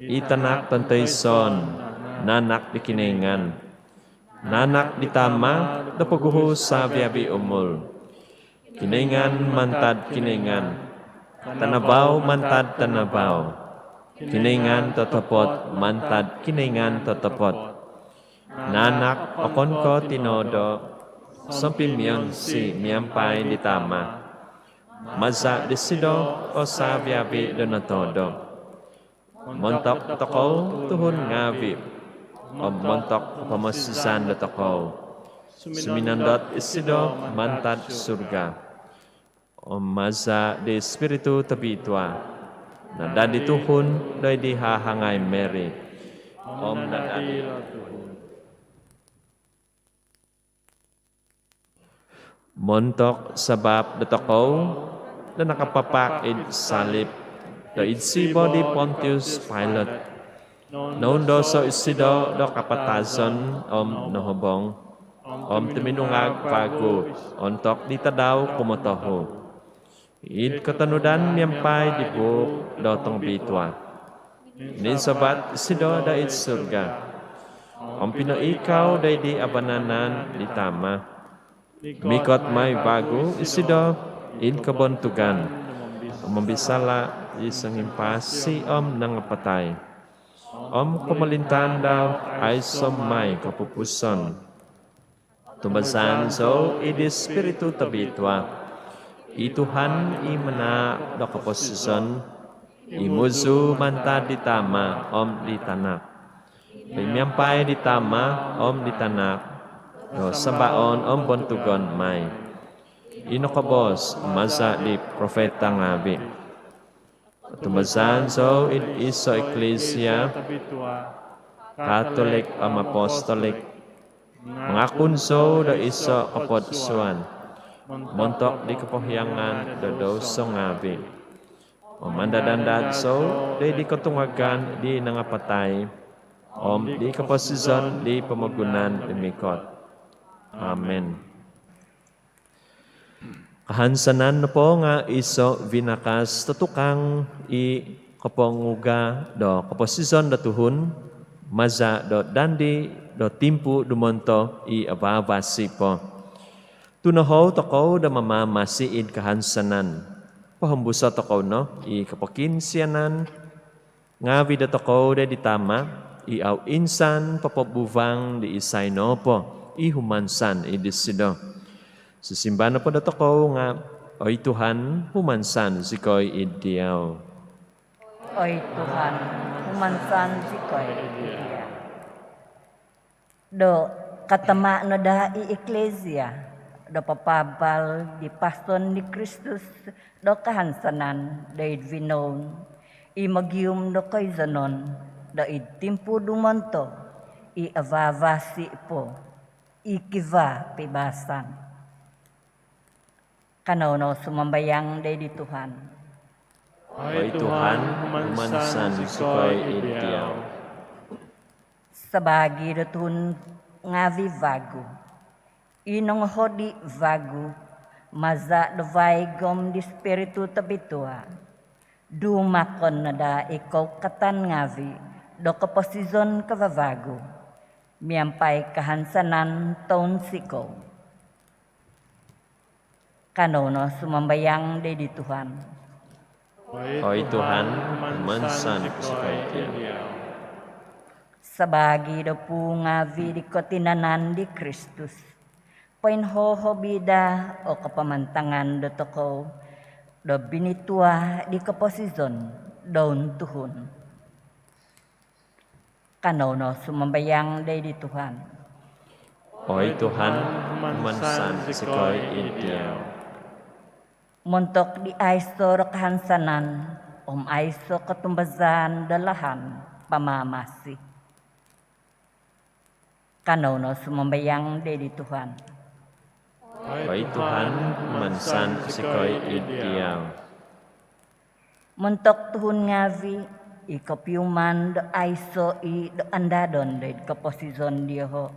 i Tanak tontoiso nanak di Kinoingan, nanak di Tama do poguhu savi-avi umul. Kinoingan mantad Kinoingan, tanavau mantad tanavau, Kinoingan totopot mantad Kinoingan totopot. Nanak okon ko tinodo, sompimionsi miampai di Tama. Maza disido o savi-avi do notodo. Montok tokou tuhun ngavi om montok pomosizan dotokou, suminondot isido mantad surga om maza' di Spiritu Tobitua, nadadi tuhun doid di hahangai Mary, om nadadi montok sabap dotokou do nakapapak id salip doid siba' di Pontius Pilate. Noundoso' isido do kapatazon om nohobong, om tuminungag vagu ontok di tadau kumotohu id kotonudan miampai di buuk do tongobitua. Ninsavat isido doid surga om pinoikau doid di abananan di Tama'. Mikot mai vagu isido id kobontugan om mombisala' di songimpasi om nangapatai, om pomolintaan dau aiso' mai kopupusan. Tumbazaan zou id Spiritu Tobitua, i Tuhan, i manahak do koposizon, i muzu mantad di Tama' om di Tanak. Poimiampai di Tama' om di Tanak do sambaon om bontugon mai, i nokoboos maza' di profita ngaavi'. Tumbazaan zou id iso' iklisia Katolik om apostolik. Mangakun zou do iso' kopodsuan montok di kopohiangan do douso ngaavi'. Mamandad-andad zou doid di kotungagan di nangapatai om di koposizon di pomogunan dumikot. Amin. Kahansanan nopo nga' iso' vinakas totukang i koponguga' do koposizon do tuhun maza' do dandi do timpu dumonto i avavasi po. Tu' nohoou tokou do mamamasi id kahansanan, pohombuso' tokou no i kopokiinsianan ngaavi' dotokou doid di Tama' i au insan popobuvang di isai nopo i humansan id disido. Sisimbar nopo dotokou nga', "Oi Tuhan, humansan zikoi id Diau." Oi Tuhan, humansan zikoi id Diau. Do katama' no daa i iklisia do papaabal di pason di Kristus do kahansanan doid vinoun, i mogium do koizonon doid timpu dumonto i avavasi po, i kivaa pibabasan. Kanou no sumambayang doid di Tuhan. Oi Tuhan, humansan zikoi id Diau. Sabaagi do tuhun ngaavi' vagu i nongohodi' vagu maza' do vaig om di Spiritu Tobitua, dumakon no daa i koukatan ngaavi' do koposizon kavavagu miampai kahansanan tounsikou. Kanou no sumambayang doid di Tuhan. Oi Tuhan, humansan zikoi id Diau. Sabaagi do puu ngaavi' di kotinanan di Kristus, poinhohobi daa o kapamantangan dotokou do binitua di koposizon do tuhun. Kanou no sumambayang doid di Tuhan. Oi Tuhan, humansan zikoi id Diau. Montok di aiso' do kahansanan om aiso' kotumbazaan do lahan pamamasi, kanou no sumambayang doid di Tuhan. Oi Tuhan, humansan zikoi id Diau. Montok tuhun ngaavi' i kopiuman do aiso' i' do andadon doid koposizon dioho',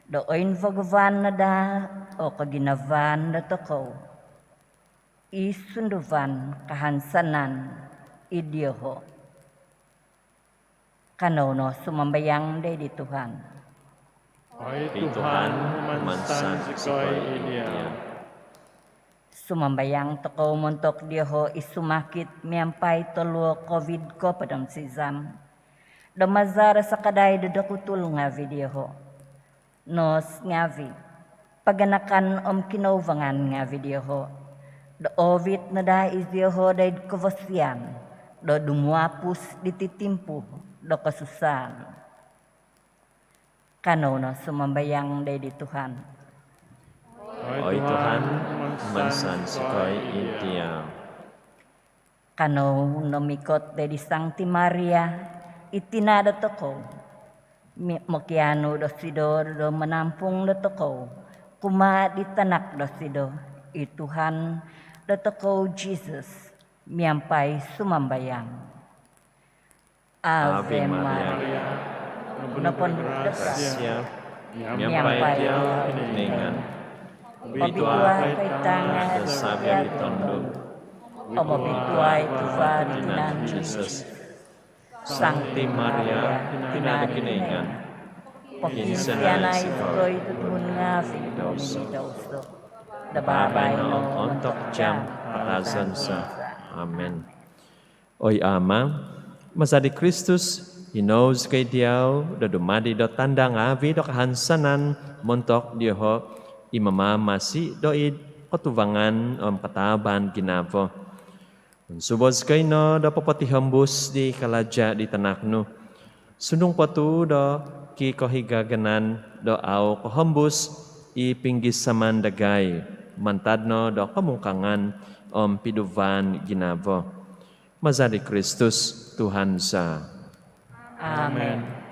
do oinvaguvaan no daa o koginavaan dotokou i sunduvan kahansanan id dioho', kanou no sumambayang doid di Tuhan. Oi Tuhan, humansan zikoi id Diau. Sumambayang tokou montok dioho' i sumakit miampai toluo' Covid koopod om sizam, do maza' do sakadai do dokutul ngaavi' dioho', nos ngaavi', paganakan om kinouvangan ngaavi' dioho', do oovit no daa izioho' doid kavasian do dumuapus diti timpu do kosusaan. Kanou no sumambayang doid di Tuhan. Oi Tuhan, humansan zikoi id diau. Kanou no mikot doid di Sangti Maria, i tina' dotokou, mi-, mokianu dosido do manampung dotokou kumaa di tanak dosido, i Tuhan dotokou Jisus, miampai sumambayang. Ave Maria, noponu do grasia, miampai diau Kinoingan. Obitua ko id tanga' do savi-avi' tondu', om obitua i tua' do tinan nu Jisus. Sangti Maria, tina' do Kinoingan, pokiinsianai zikoi tuhun ngaavi' do minidouso, do baino om ontok jaam kapatazon za. Amin. Oi Ama', maza' di Kristus, hinou zikoi diau do dumadi do tanda' ngaavi' do kahansanan montok dioho' i mamamasi doid kotuvangan om kataaban ginavo. Monsubo zikoi no do popotihombus di kalaja' di tanak nu, sundung po tu' do kikohigaganan do au' kohombus i pinggisaman dagai, mantad no do komungkangan om piduvaan ginavo. Maza' di Kristus Tuhan za. Amin.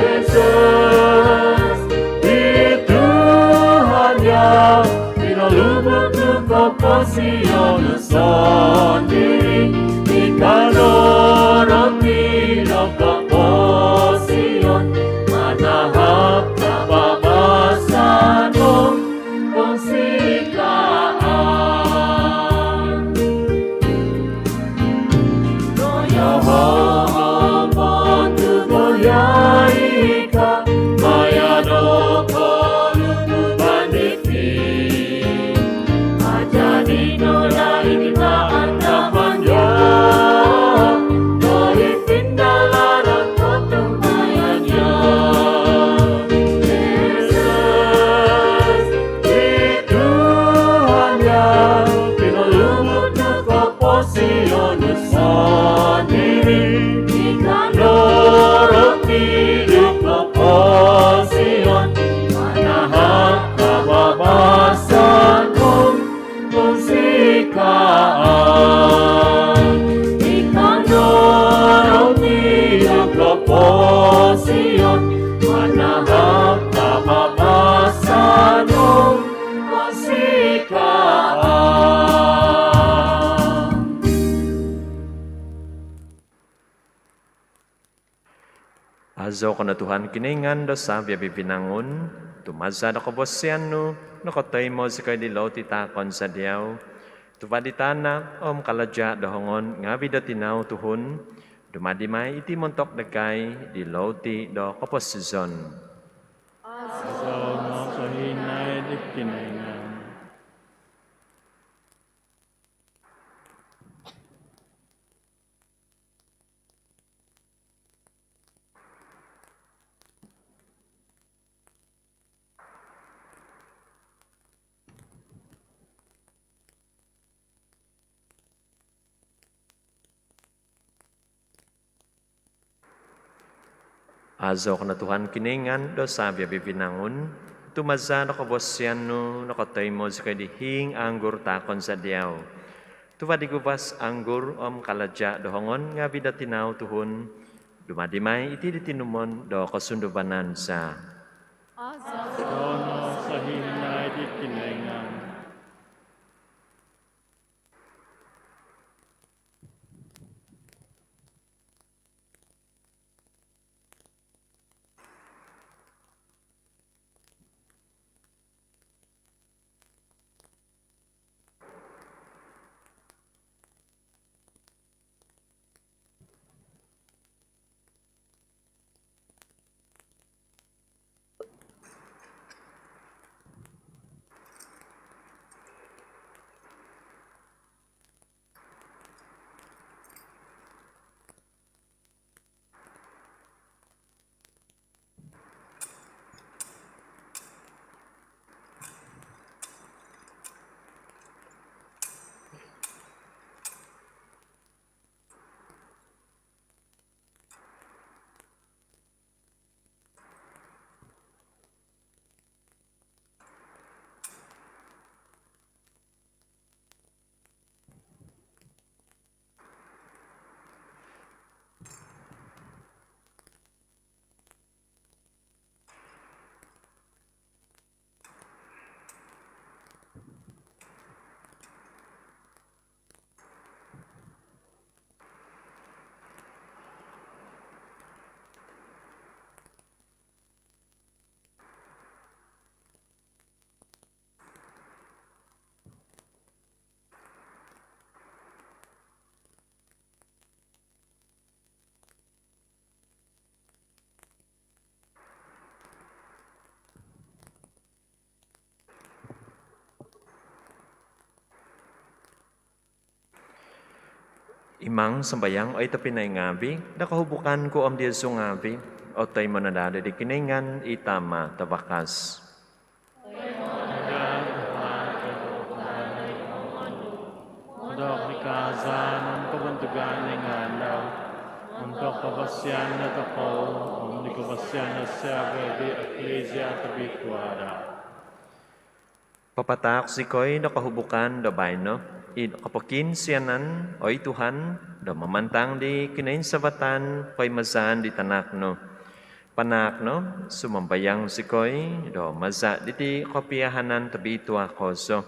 Yesus, i Tuhan yau, pinolubuk nu koposion nu sondiri, i kanoroti do koposion, manahak kababasan om kosikaan. Yesus, i Tuhan yau, pinolubuk nu koposion nu sondiri, i kanoroti do koposion, manahak kababasan om kosikaan. I kanoroti do koposion, manahak kababasan om kosikaan. Azou ko no Tuhan Kinoingan do savi-avi' vinangun, tu maza' do kobosian nu nokotoimo zikoi di louti taakon za diau, tuva' di tana' om kalaja' do hongon ngaavi' do tinau tuhun, dumadi mai iti montok dagai di louti do koposizon. Azou no sohinaid id Kinoingan. Aazou ko no Tuhan Kinoingan do savi-avi vinangun, tu maza do kavasian nu nokotoimo zikoi di hiing anggur taakon za diau. Tuva di guvas anggur om kalaja do hongon ngaavi do tinau tuhun, dumadi mai iti di tinumon do kosunduvanan za. Aazou no sohinaid i Kinoingan. Imang sambayang, oi tobpinai ngaavi, do kohubukan ku om diozu ngaavi otoimo no daa di Kinoingan i Tama Tavakas. Montok di kaazaan om kobontugan di ngaan dau, montok kavasian dotokou om di kavasian do savi-avi di Eklesia tobitua dau. Papataak zikoi do kohubukan do baino id kopokiinsianan, oi Tuhan, do mamantang di kinoinsavatan koimazaan di Tanak nu. Panaak no, sumambayang zikoi, do maza diti kopiahanan tobitua kozo,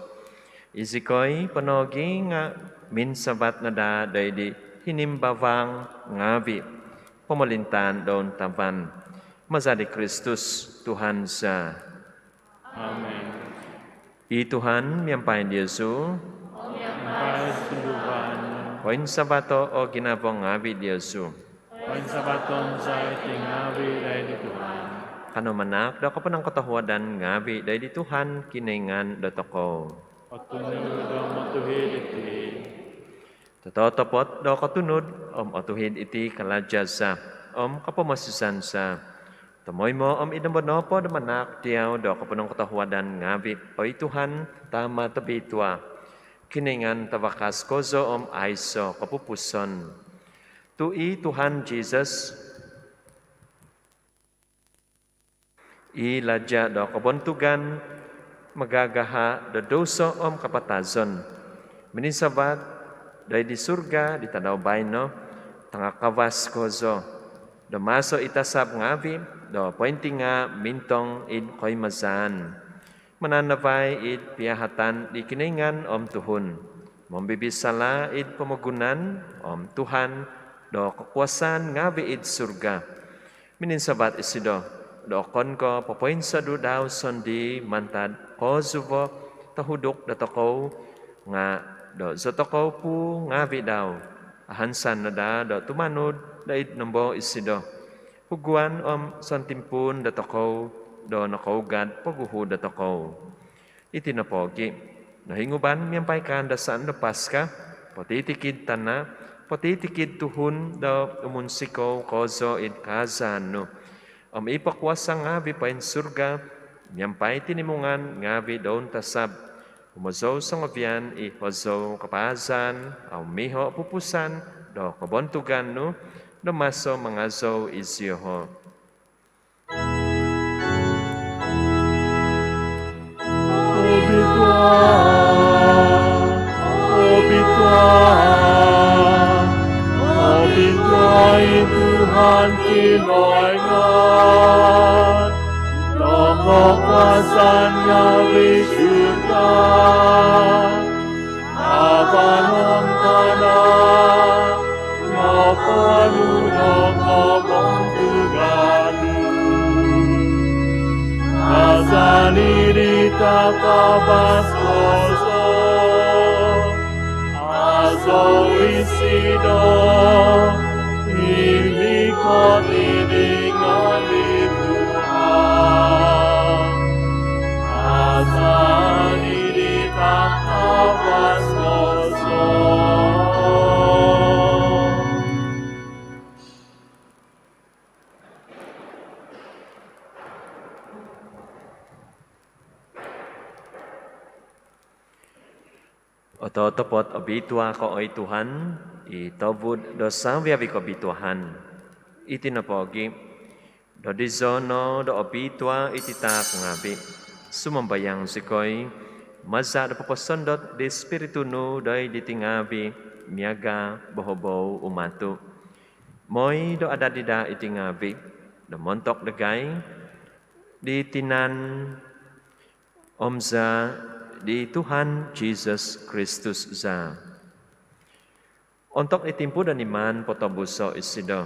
izikoi po nogi nga minsavat no daa doid di hinimbavang ngaavi pomolintaan do untavan. Maza di Kristus Tuhan za. Amin. I Tuhan miampai diozu. Miampai sunduvan. Poinsavato o ginavo ngaavi diozu. Poinsavaton za iti ngaavi doid di Tuhan. Kanou manaak do koponongkotohuadan ngaavi doid di Tuhan Kinoingan dotokou. Kotunud om otuhid iti. Totopot do kotunud om otuhid iti kalaja za om kopomosizan za. Tomoimo om id nombo nopo do manaak diau do koponongkotohuadan ngaavi, oi Tuhan, Tama tobitua, Kinoingan tavakas kozo om aiso kopupuson. Tu i Tuhan Jisus, i laja do kobontugan magagaha do douso om kapatazon, mininsavat doid di surga di tadau baino, tangakavas kozo, do maso i tasab ngaavi do pointingaa mintong id koimazaan, mananavai id piahatan di Kinoingan om tuhun, mombibisala id pomogunan om Tuhan do kokuasaan ngaavi id surga. Mininsavat isido do okon ko popoinsodu dau sondii mantad koozuvo tohuduk dotokou, nga do zotokou puu ngaavi dau ahansan no daa do tumanud doid nombo isido, huguan om sontimpuun dotokou do nokougad poguhu dotokou. Iti nopogi, nohinguban miampai kaandasaan do Paska, potitikid tana, potitikid tuhun do umunsikou kozo id kaazaan nu. Om i pokuasa ngaavi poinsurga, miampai tinimungan ngaavi do untasab, humozou songovian i hozou kapaazan, au miho pupusan do kobontugan nu, do maso mangazou izioho. Kinoingan do kokuasaan ngaavi' surga, avan om tana' noponu' do kobontugan nu. Asanai di takavas kozo, aso isido i mikot id ngaan di Tuhan, asanai di takavas kozo. Ototopot obitua ko, oi Tuhan, i tobud do savi-avi kobituaan. Iti nopogi', dodizo no do obitua iti taak ngaavi', sumambayang zikoi, maza' do poposondot di Spiritu nu doid diti ngaavi' miaga' bohobou umatu', moi do adadi daa iti ngaavi' do montok dagai di tinan om zaa' di Tuhan Jisus Kristus za. Ontok i timpu do niman potobuso' isido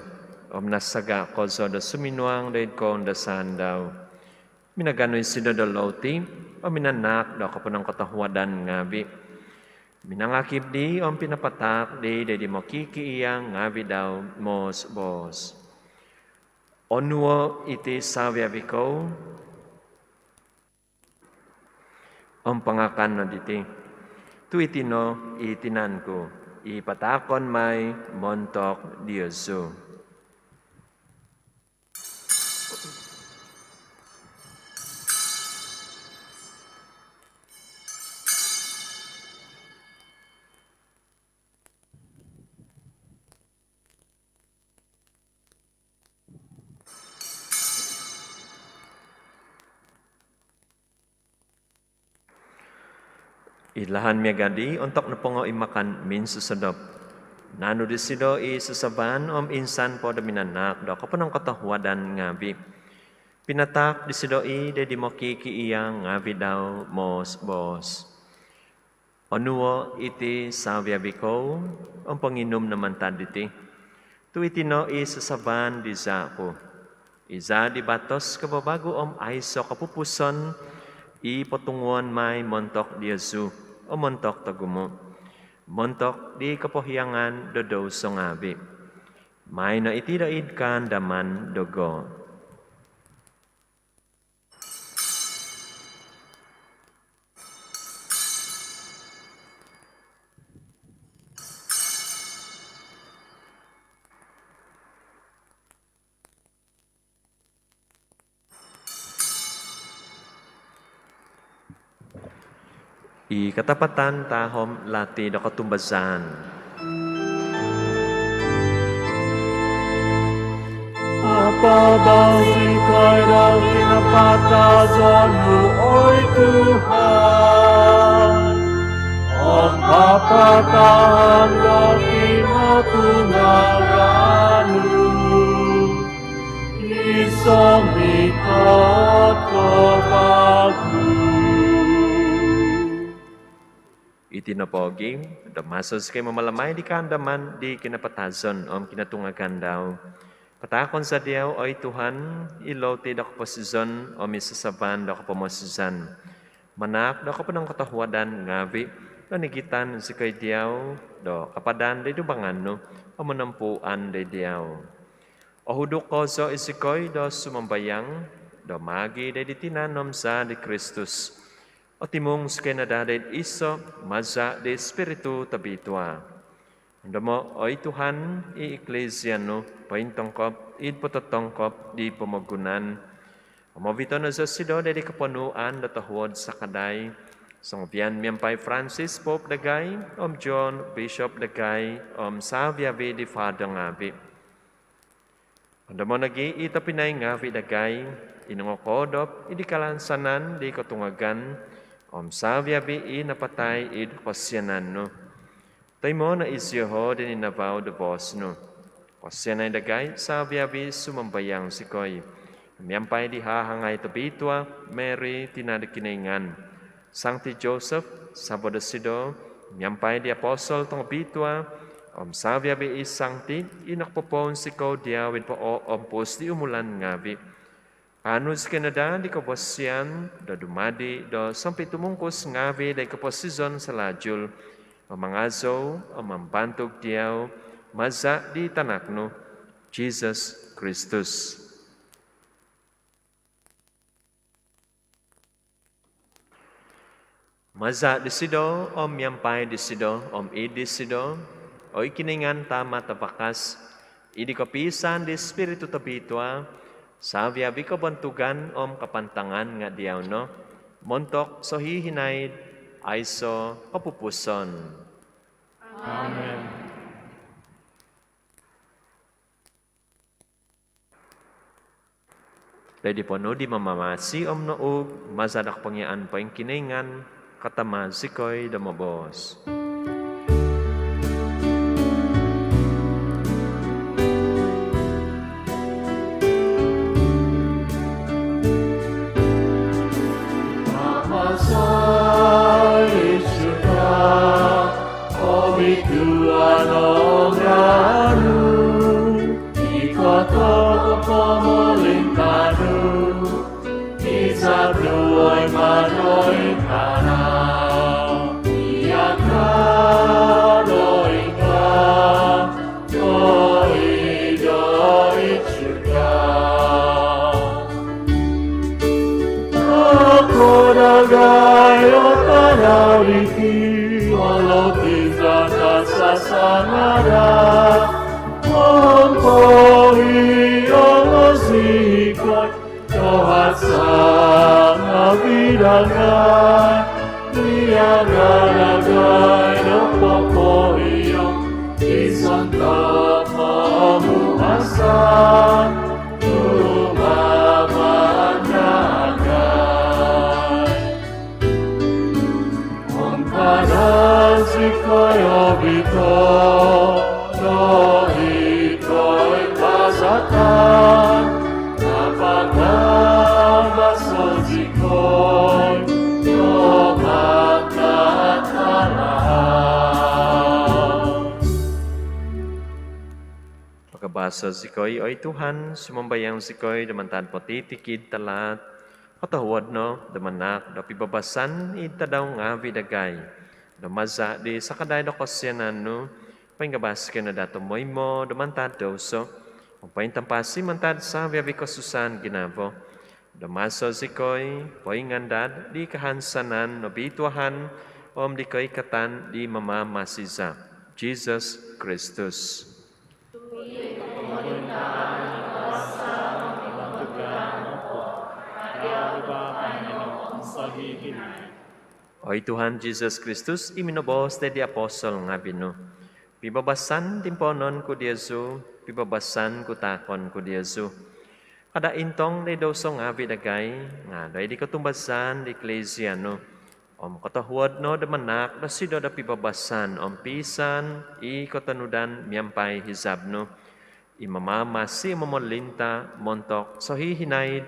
om nasaga' kozo do suminuang doid koundasan dau, minaganu isido do louti om minanaak do koponongkotohuadan ngaavi', minangakib di om pinapataak di doid di mokikiia' ngaavi' dau moos-boos: Onuo' iti savi-avi kou om pangakan no diti, tu' iti no i tinan ku i pataakon mai montok diozu. Id lahan miaga' di, ontok nopongo i makan minsosodop, naanu disido i sasaban om insan po do minanaak do koponongkotohuadan ngaavi', pinataak disido i' doid di mokikiia' ngaavi' dau moos-boos: Onuo' iti savi-avi kou om ponginum no mantad diti, tu' iti no i sasaban di zaa' ku, i zaa' di batos kavavagu om aiso' kopupuson, i potunguon mai montok diozu om montok togumu', montok di kopohiangan do douso ngaavi'. Maai no iti doid kaandaman dogo. I katapatan tahom lati do kotumbazaan. Papabaazi' zikoi do kinapatazon nu, oi Tuhan, om papatahan do kinotungagan nu gisom mikot ko vagu. Iti nopogi', do maso zikoi mamalamai di kaandaman di kinapatazon om kinotungagan dau, pataakon za diau, oi Tuhan, i louti do koposizon om i sasaban do kopomosizan, manaak do koponongkotohuadan ngaavi' do nigitan zikoi diau do kapadan doid dumbangan nu om monompuan doid diau. Ohuduk kozo i zikoi do sumambayang do maagi' doid di tinan om zaa' di Kristus, otimung zikoi no daa doid iso' maza' di Spiritu Tobitua. Ondomo', oi Tuhan, i Iklisia nu pointongkop id pototongkop di pomogunan, om ovito' no zosido doid di koponuan do tohuod sakadai, songovian miampai Francis Pope dagai, om John Bishop dagai, om savi-avi di Father ngaavi'. Ondomo' nogi' i tobpinai ngaavi' dagai i nongokoodop id di kalansanan di kotungagan, om savi-avi i napatai id kosianan nu. Toimo' no isioho' di ninavau do boos nu. Kosianai dagai savi-avi, sumambayang zikoi, miampai di hahangai tobitua Mary tina' do Kinoingan, Sangti Joseph savo dosido, miampai di apostol tongobitua om savi-avi i sangti i nokopopounsikou diau id pooompus di umulan ngavi', kaanu zikoi no daa di kobosian do dumadi do sompitumungkus ngavi' di koposizon salajul, mamangazou om mambantug diau maza' di Tanak nu, Jisus Kristus. Maza' disido, om miampai disido, om id disido, oi Kinoingan Tama' tavakas, id kopiisaan di Spiritu Tobitua, savi-avi kobontugan om kapantangan nga' diau no, montok sohihinaid aiso' kopupuson. Amen. Doid ponuu di Mamamasi om nouug maza' do kopongiaan poingkinoingan, katama' zikoi do moboos. Bapa za i id surga, obituanan o ngaan nu, ikot o pomolintaan nu, izab nu oi mantad id tana' miaga do ingkaa nogi doid surga. Taakai dagai o tadau diti, om opiisaan za takasan za tadau, om poihaan za zikoi do hasa ngavi' dagai, miaga dagai do popoiho di sontob pomusarahan dagai. Om kada zikoi ovito doid koimbazatan, nga' patabaso zikoi doid pangatalaat. Patabaso zikoi, oi Tuhan, sumambayang zikoi, do mantad potitikid talaat, kotohuod no do manaak do pibabasan id tadau ngavi' dagai, do maza' di sakadai do kosianan nu, poingabas zikoi no daa tomoimo do mantad douso, om pointampasi mantad savi-avi kosusaan ginavo, do maso zikoi poingandad di kahansanan nobituahan om di koikatan di Mamamasi za, Jisus Kristus. Tu i pomolintaan, i kuasa om i kobontugan nopo nga' diau no baino om sohihinaid. Oi Tuhan Jisus Kristus, i minoboos doid di apostol ngavi' nu, pibabasan timpoonon ku diozu, pibabasan ku taakon ku diozu. Kada intong doid douso ngavi' dagai, nga' doid di kotumbazaan di Eklesia nu. Om kotohuod no do manaak dosido do pibabasan om piisaan i kotonudan miampai hizab nu, i mamamasi om momolinta' montok sohihinaid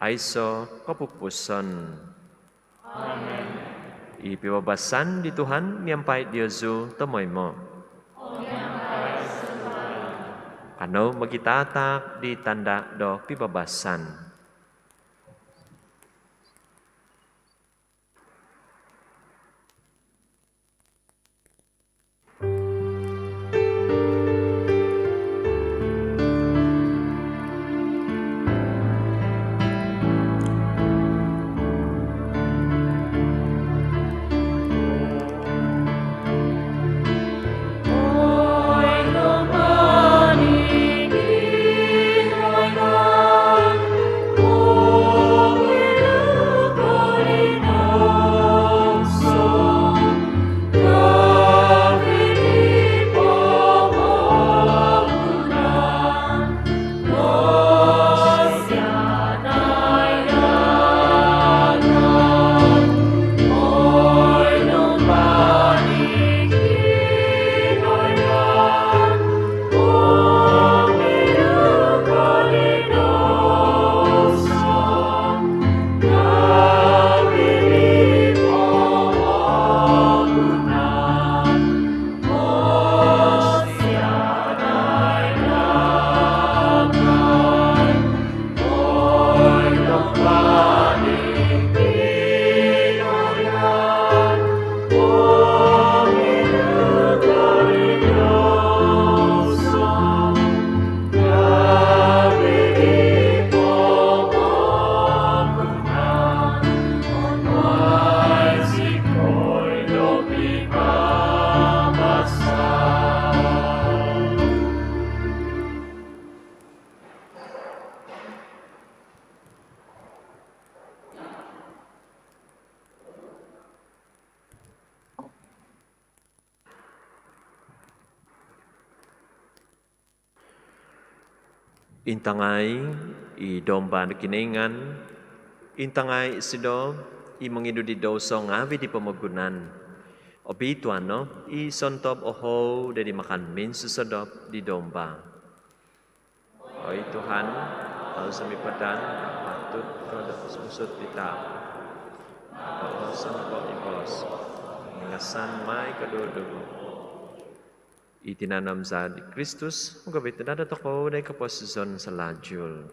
aiso' kopupuson. Amen. I pibabasan di Tuhan miampai diozu tomoimo. Kanou mogitataak di tanda' do pibabasan. Intangai i Domba do Kinoingan, intangai isido i mongidu di douso ngaavi' di pomogunan. Obituanan no i sontob ohou do di makan minsosodop di Domba. Oi Tuhan, au zou sumipadan patut ko do susut di taap, nga' poloso' no po i boos, ingasan mai koduduvo. I tinan om zaa di Kristus mogobituanan dotokou doid koposizon salalu.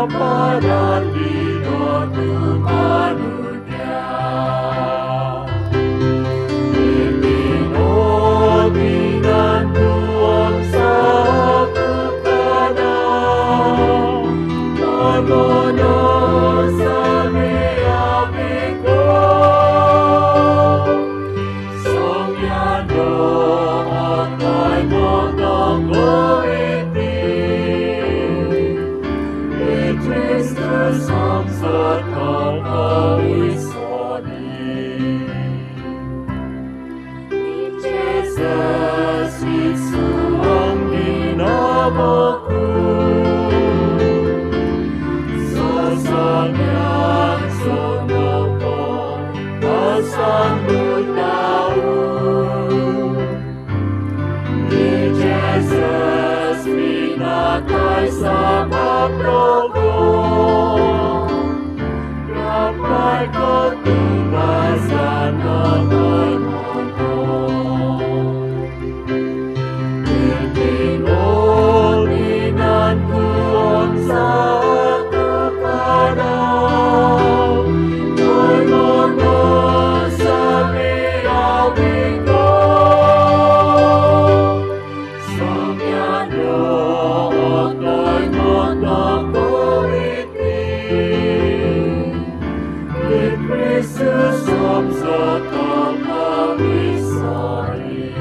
Padan di do tumanud dia. Iti no pinantuang saku kada. Pamono sami abiko. Songian do akai motoko iti, i Kristus om sotoko isoni. I Jesus i suang ginawoku, sosongian songopo pasang mutau. I Jesus pinakai sabab dogo, dapat kotumbazaan no koimoton. Iti no pinantuang saku kada. Pamono sami abiko. Songian do akai motoko iti, i Kristus om sotoko isoni.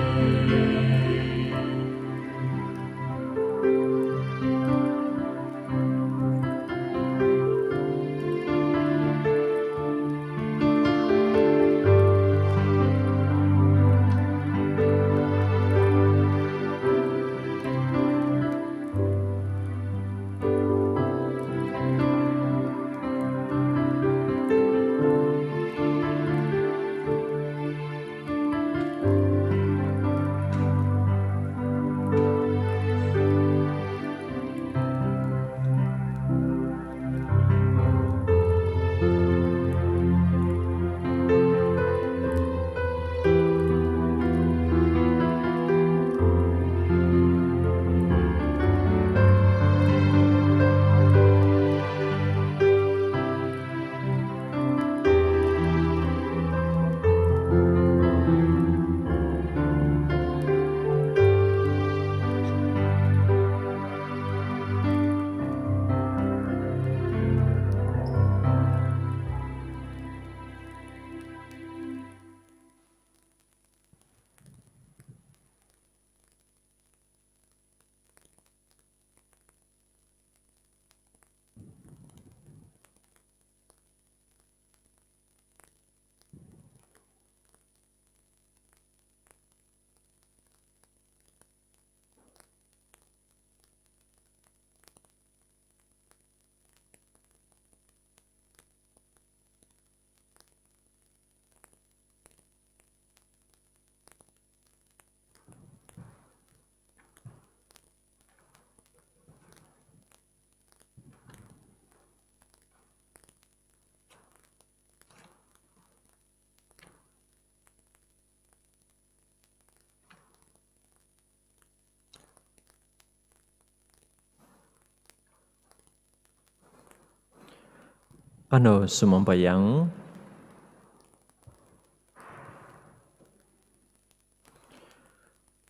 Kanou sumambayang.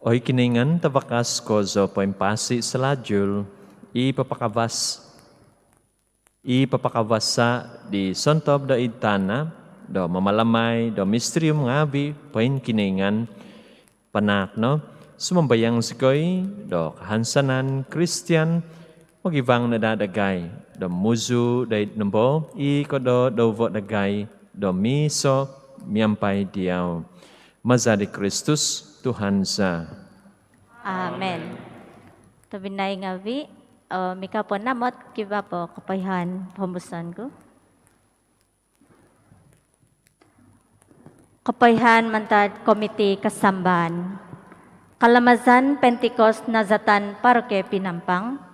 Oi Kinoingan Tavakas kozo poimpasi salajul, i papakavas i papakavasa di sontob do id tana do mamalamai do misterium ngaavi poingkinoingan. Panaak no, sumambayang zikoi do kahansanan Kristian, mogivang no daa dagai do muzu doid nombo i kododovo dagai do miiso miampai diau. Maza di Kristus Tuhan za. Amen. Tobpinai ngaavi, eh, mikau po namot kivaa po kopoihaan pahombuson ku. Kopoihaan mantad Komiti Kasambaan. Kalamazan Pentikos Nazatan Paroki Penampang.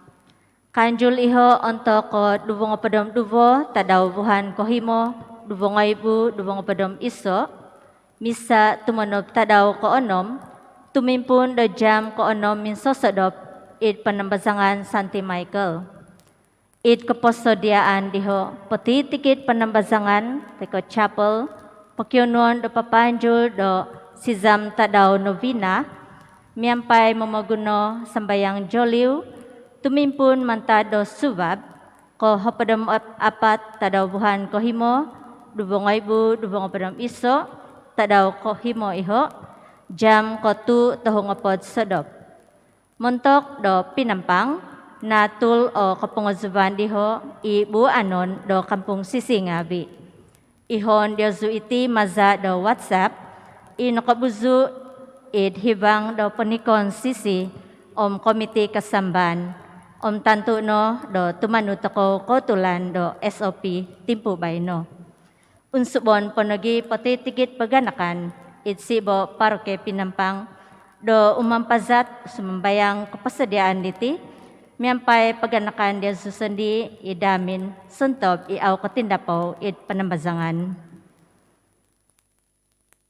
Kaanjul iho ontok ko duvo ngopod om duvo tadau vuhan kohimo, duvo ngoibu duvo ngopod om iso, misa tumonob tadau koonom, tumimpuun do jaam koonom minsosodop id Panambazangan Santi Michael. Id koposodiaan diho' potitikid panambazangan toi ko' chapel, pokionuon do papaanjul do sizam tadau novena miampai momoguno sambayang joliu tumimpuun mantad do suvab, ko hopod om ap-, apat tadau vuhan kohimo, duvo ngoibu duvo ngoopod om iso, tadau kohimo iho', jam ko tuu tohu ngoopod sodop. Montok do Pinampang, naatul o kopongozuvan diho' i buanon do Kampung Sisi ngaavi'. Ihoon diozu iti maza' do WhatsApp i nokobuzu' id hivang do Ponikon Sisi om Komiti Kasamban, om tantu no do tumanud tokou kootulan do S O P timpu baino. Unsubon po nogi' potitikid paganakan id sibo Paroki Pinampang do umampazat sumambayang koposodiaan diti miampai paganakan diozu sondii' id hamin sontob i au kotindapou id panambazangan.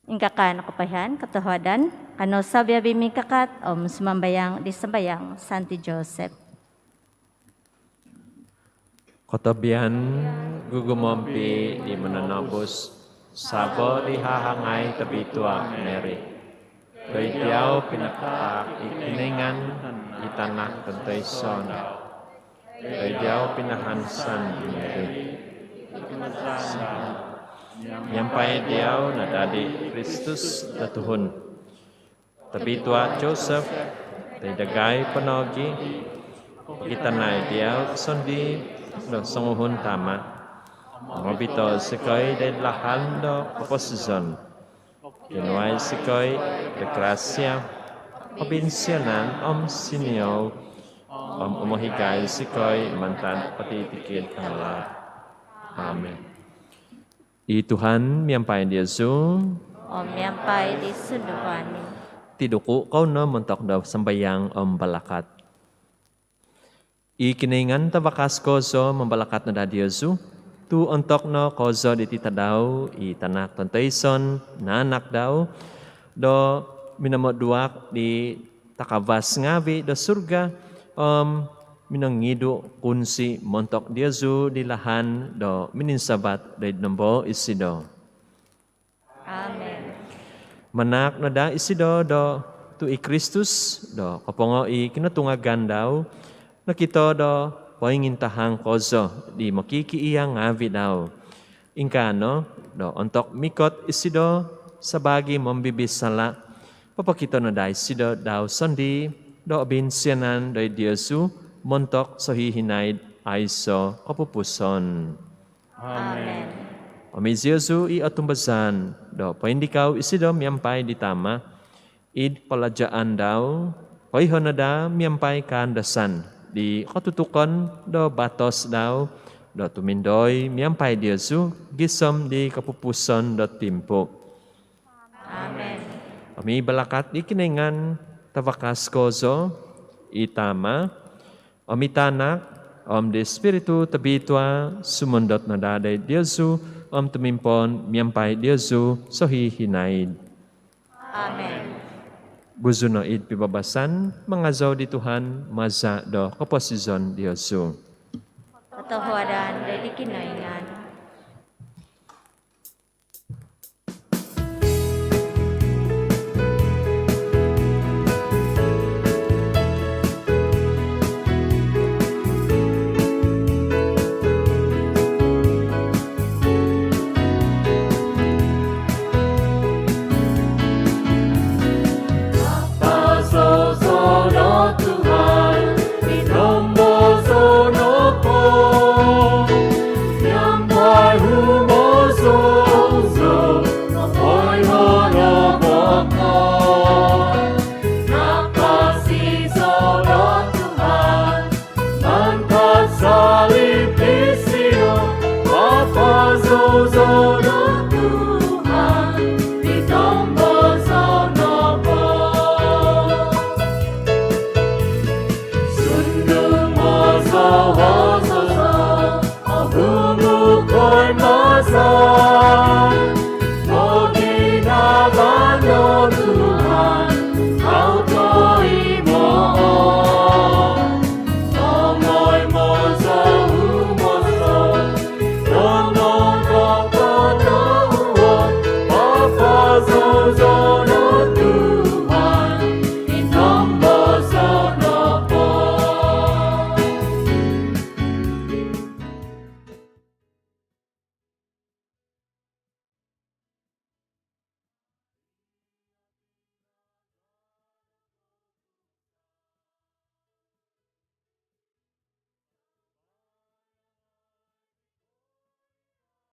Ingkaa no kopoihaan, kotohuadan, kanou savi-avi' mingkakat om sumambayang di sambayang Santi Joseph. Kotobian gugumompi' di Mononobus, sabo di hahangai tobitua' Mary. Doid diau pinataak i Kinoingan i Tanak tontoison. Doid diau pinahansan i Mary. Miampai diau nadadi i Kristus do tuhun. Tobitua' Joseph, doid dagai po nogi' pokitanai diau sondii' do songuhun tama'. Mobito' zikoi doid lahan do koposizon. Kinuai zikoi do grasia, kobinsianan om siniou, om umohigai zikoi mantad potitikid tangala'. Amin. I Tuhan miampai diozu. Om miampai di sunduan nu. Tiduku' kou no montok do sambayang om balakat. I Kinoingan tabakas kozo mambalakat no daa diozu, tu' ontok no kozo diti tadau i Tanak tontoison naanak dau, do minomoduak di takavas ngaavi' do surga, om minongidu' kunsi' montok diozu di lahan do mininsavat doid nombo isido. Amin. Manaak no daa isido do tu' i Kristus do kopongo i kinotungagan dau, nokito do poingintahang kozo di mokikiia' ngaavi' dau. Ingkaa no do ontok mikot isido sabaagi mombibisala', popokito no daa isido dau sondii' do obinsianan doid diozu montok sohihinaid aiso' kopupuson. Amin. Om iziozu i otumbazaan do poindikau isido miampai di Tama', id kolajaan dau, koiho no daa miampai kaandasan di kotutukon do batos dau, do tumindoi miampai diozu gisom di kopupuson do timpu. Amin. Om i balakat di Kinoingan tabakas kozo, i Tama', om i Tanak, om di Spiritu Tobitua', sumondot no daa doid diozu, om tumimpoon miampai diozu sohihinaid. Amin. Buzu no id pibabasan, mangazou di Tuhan maza' do koposizon diozu. Kotohuadan doid di Kinoingan. Mantad salib disio, papazozo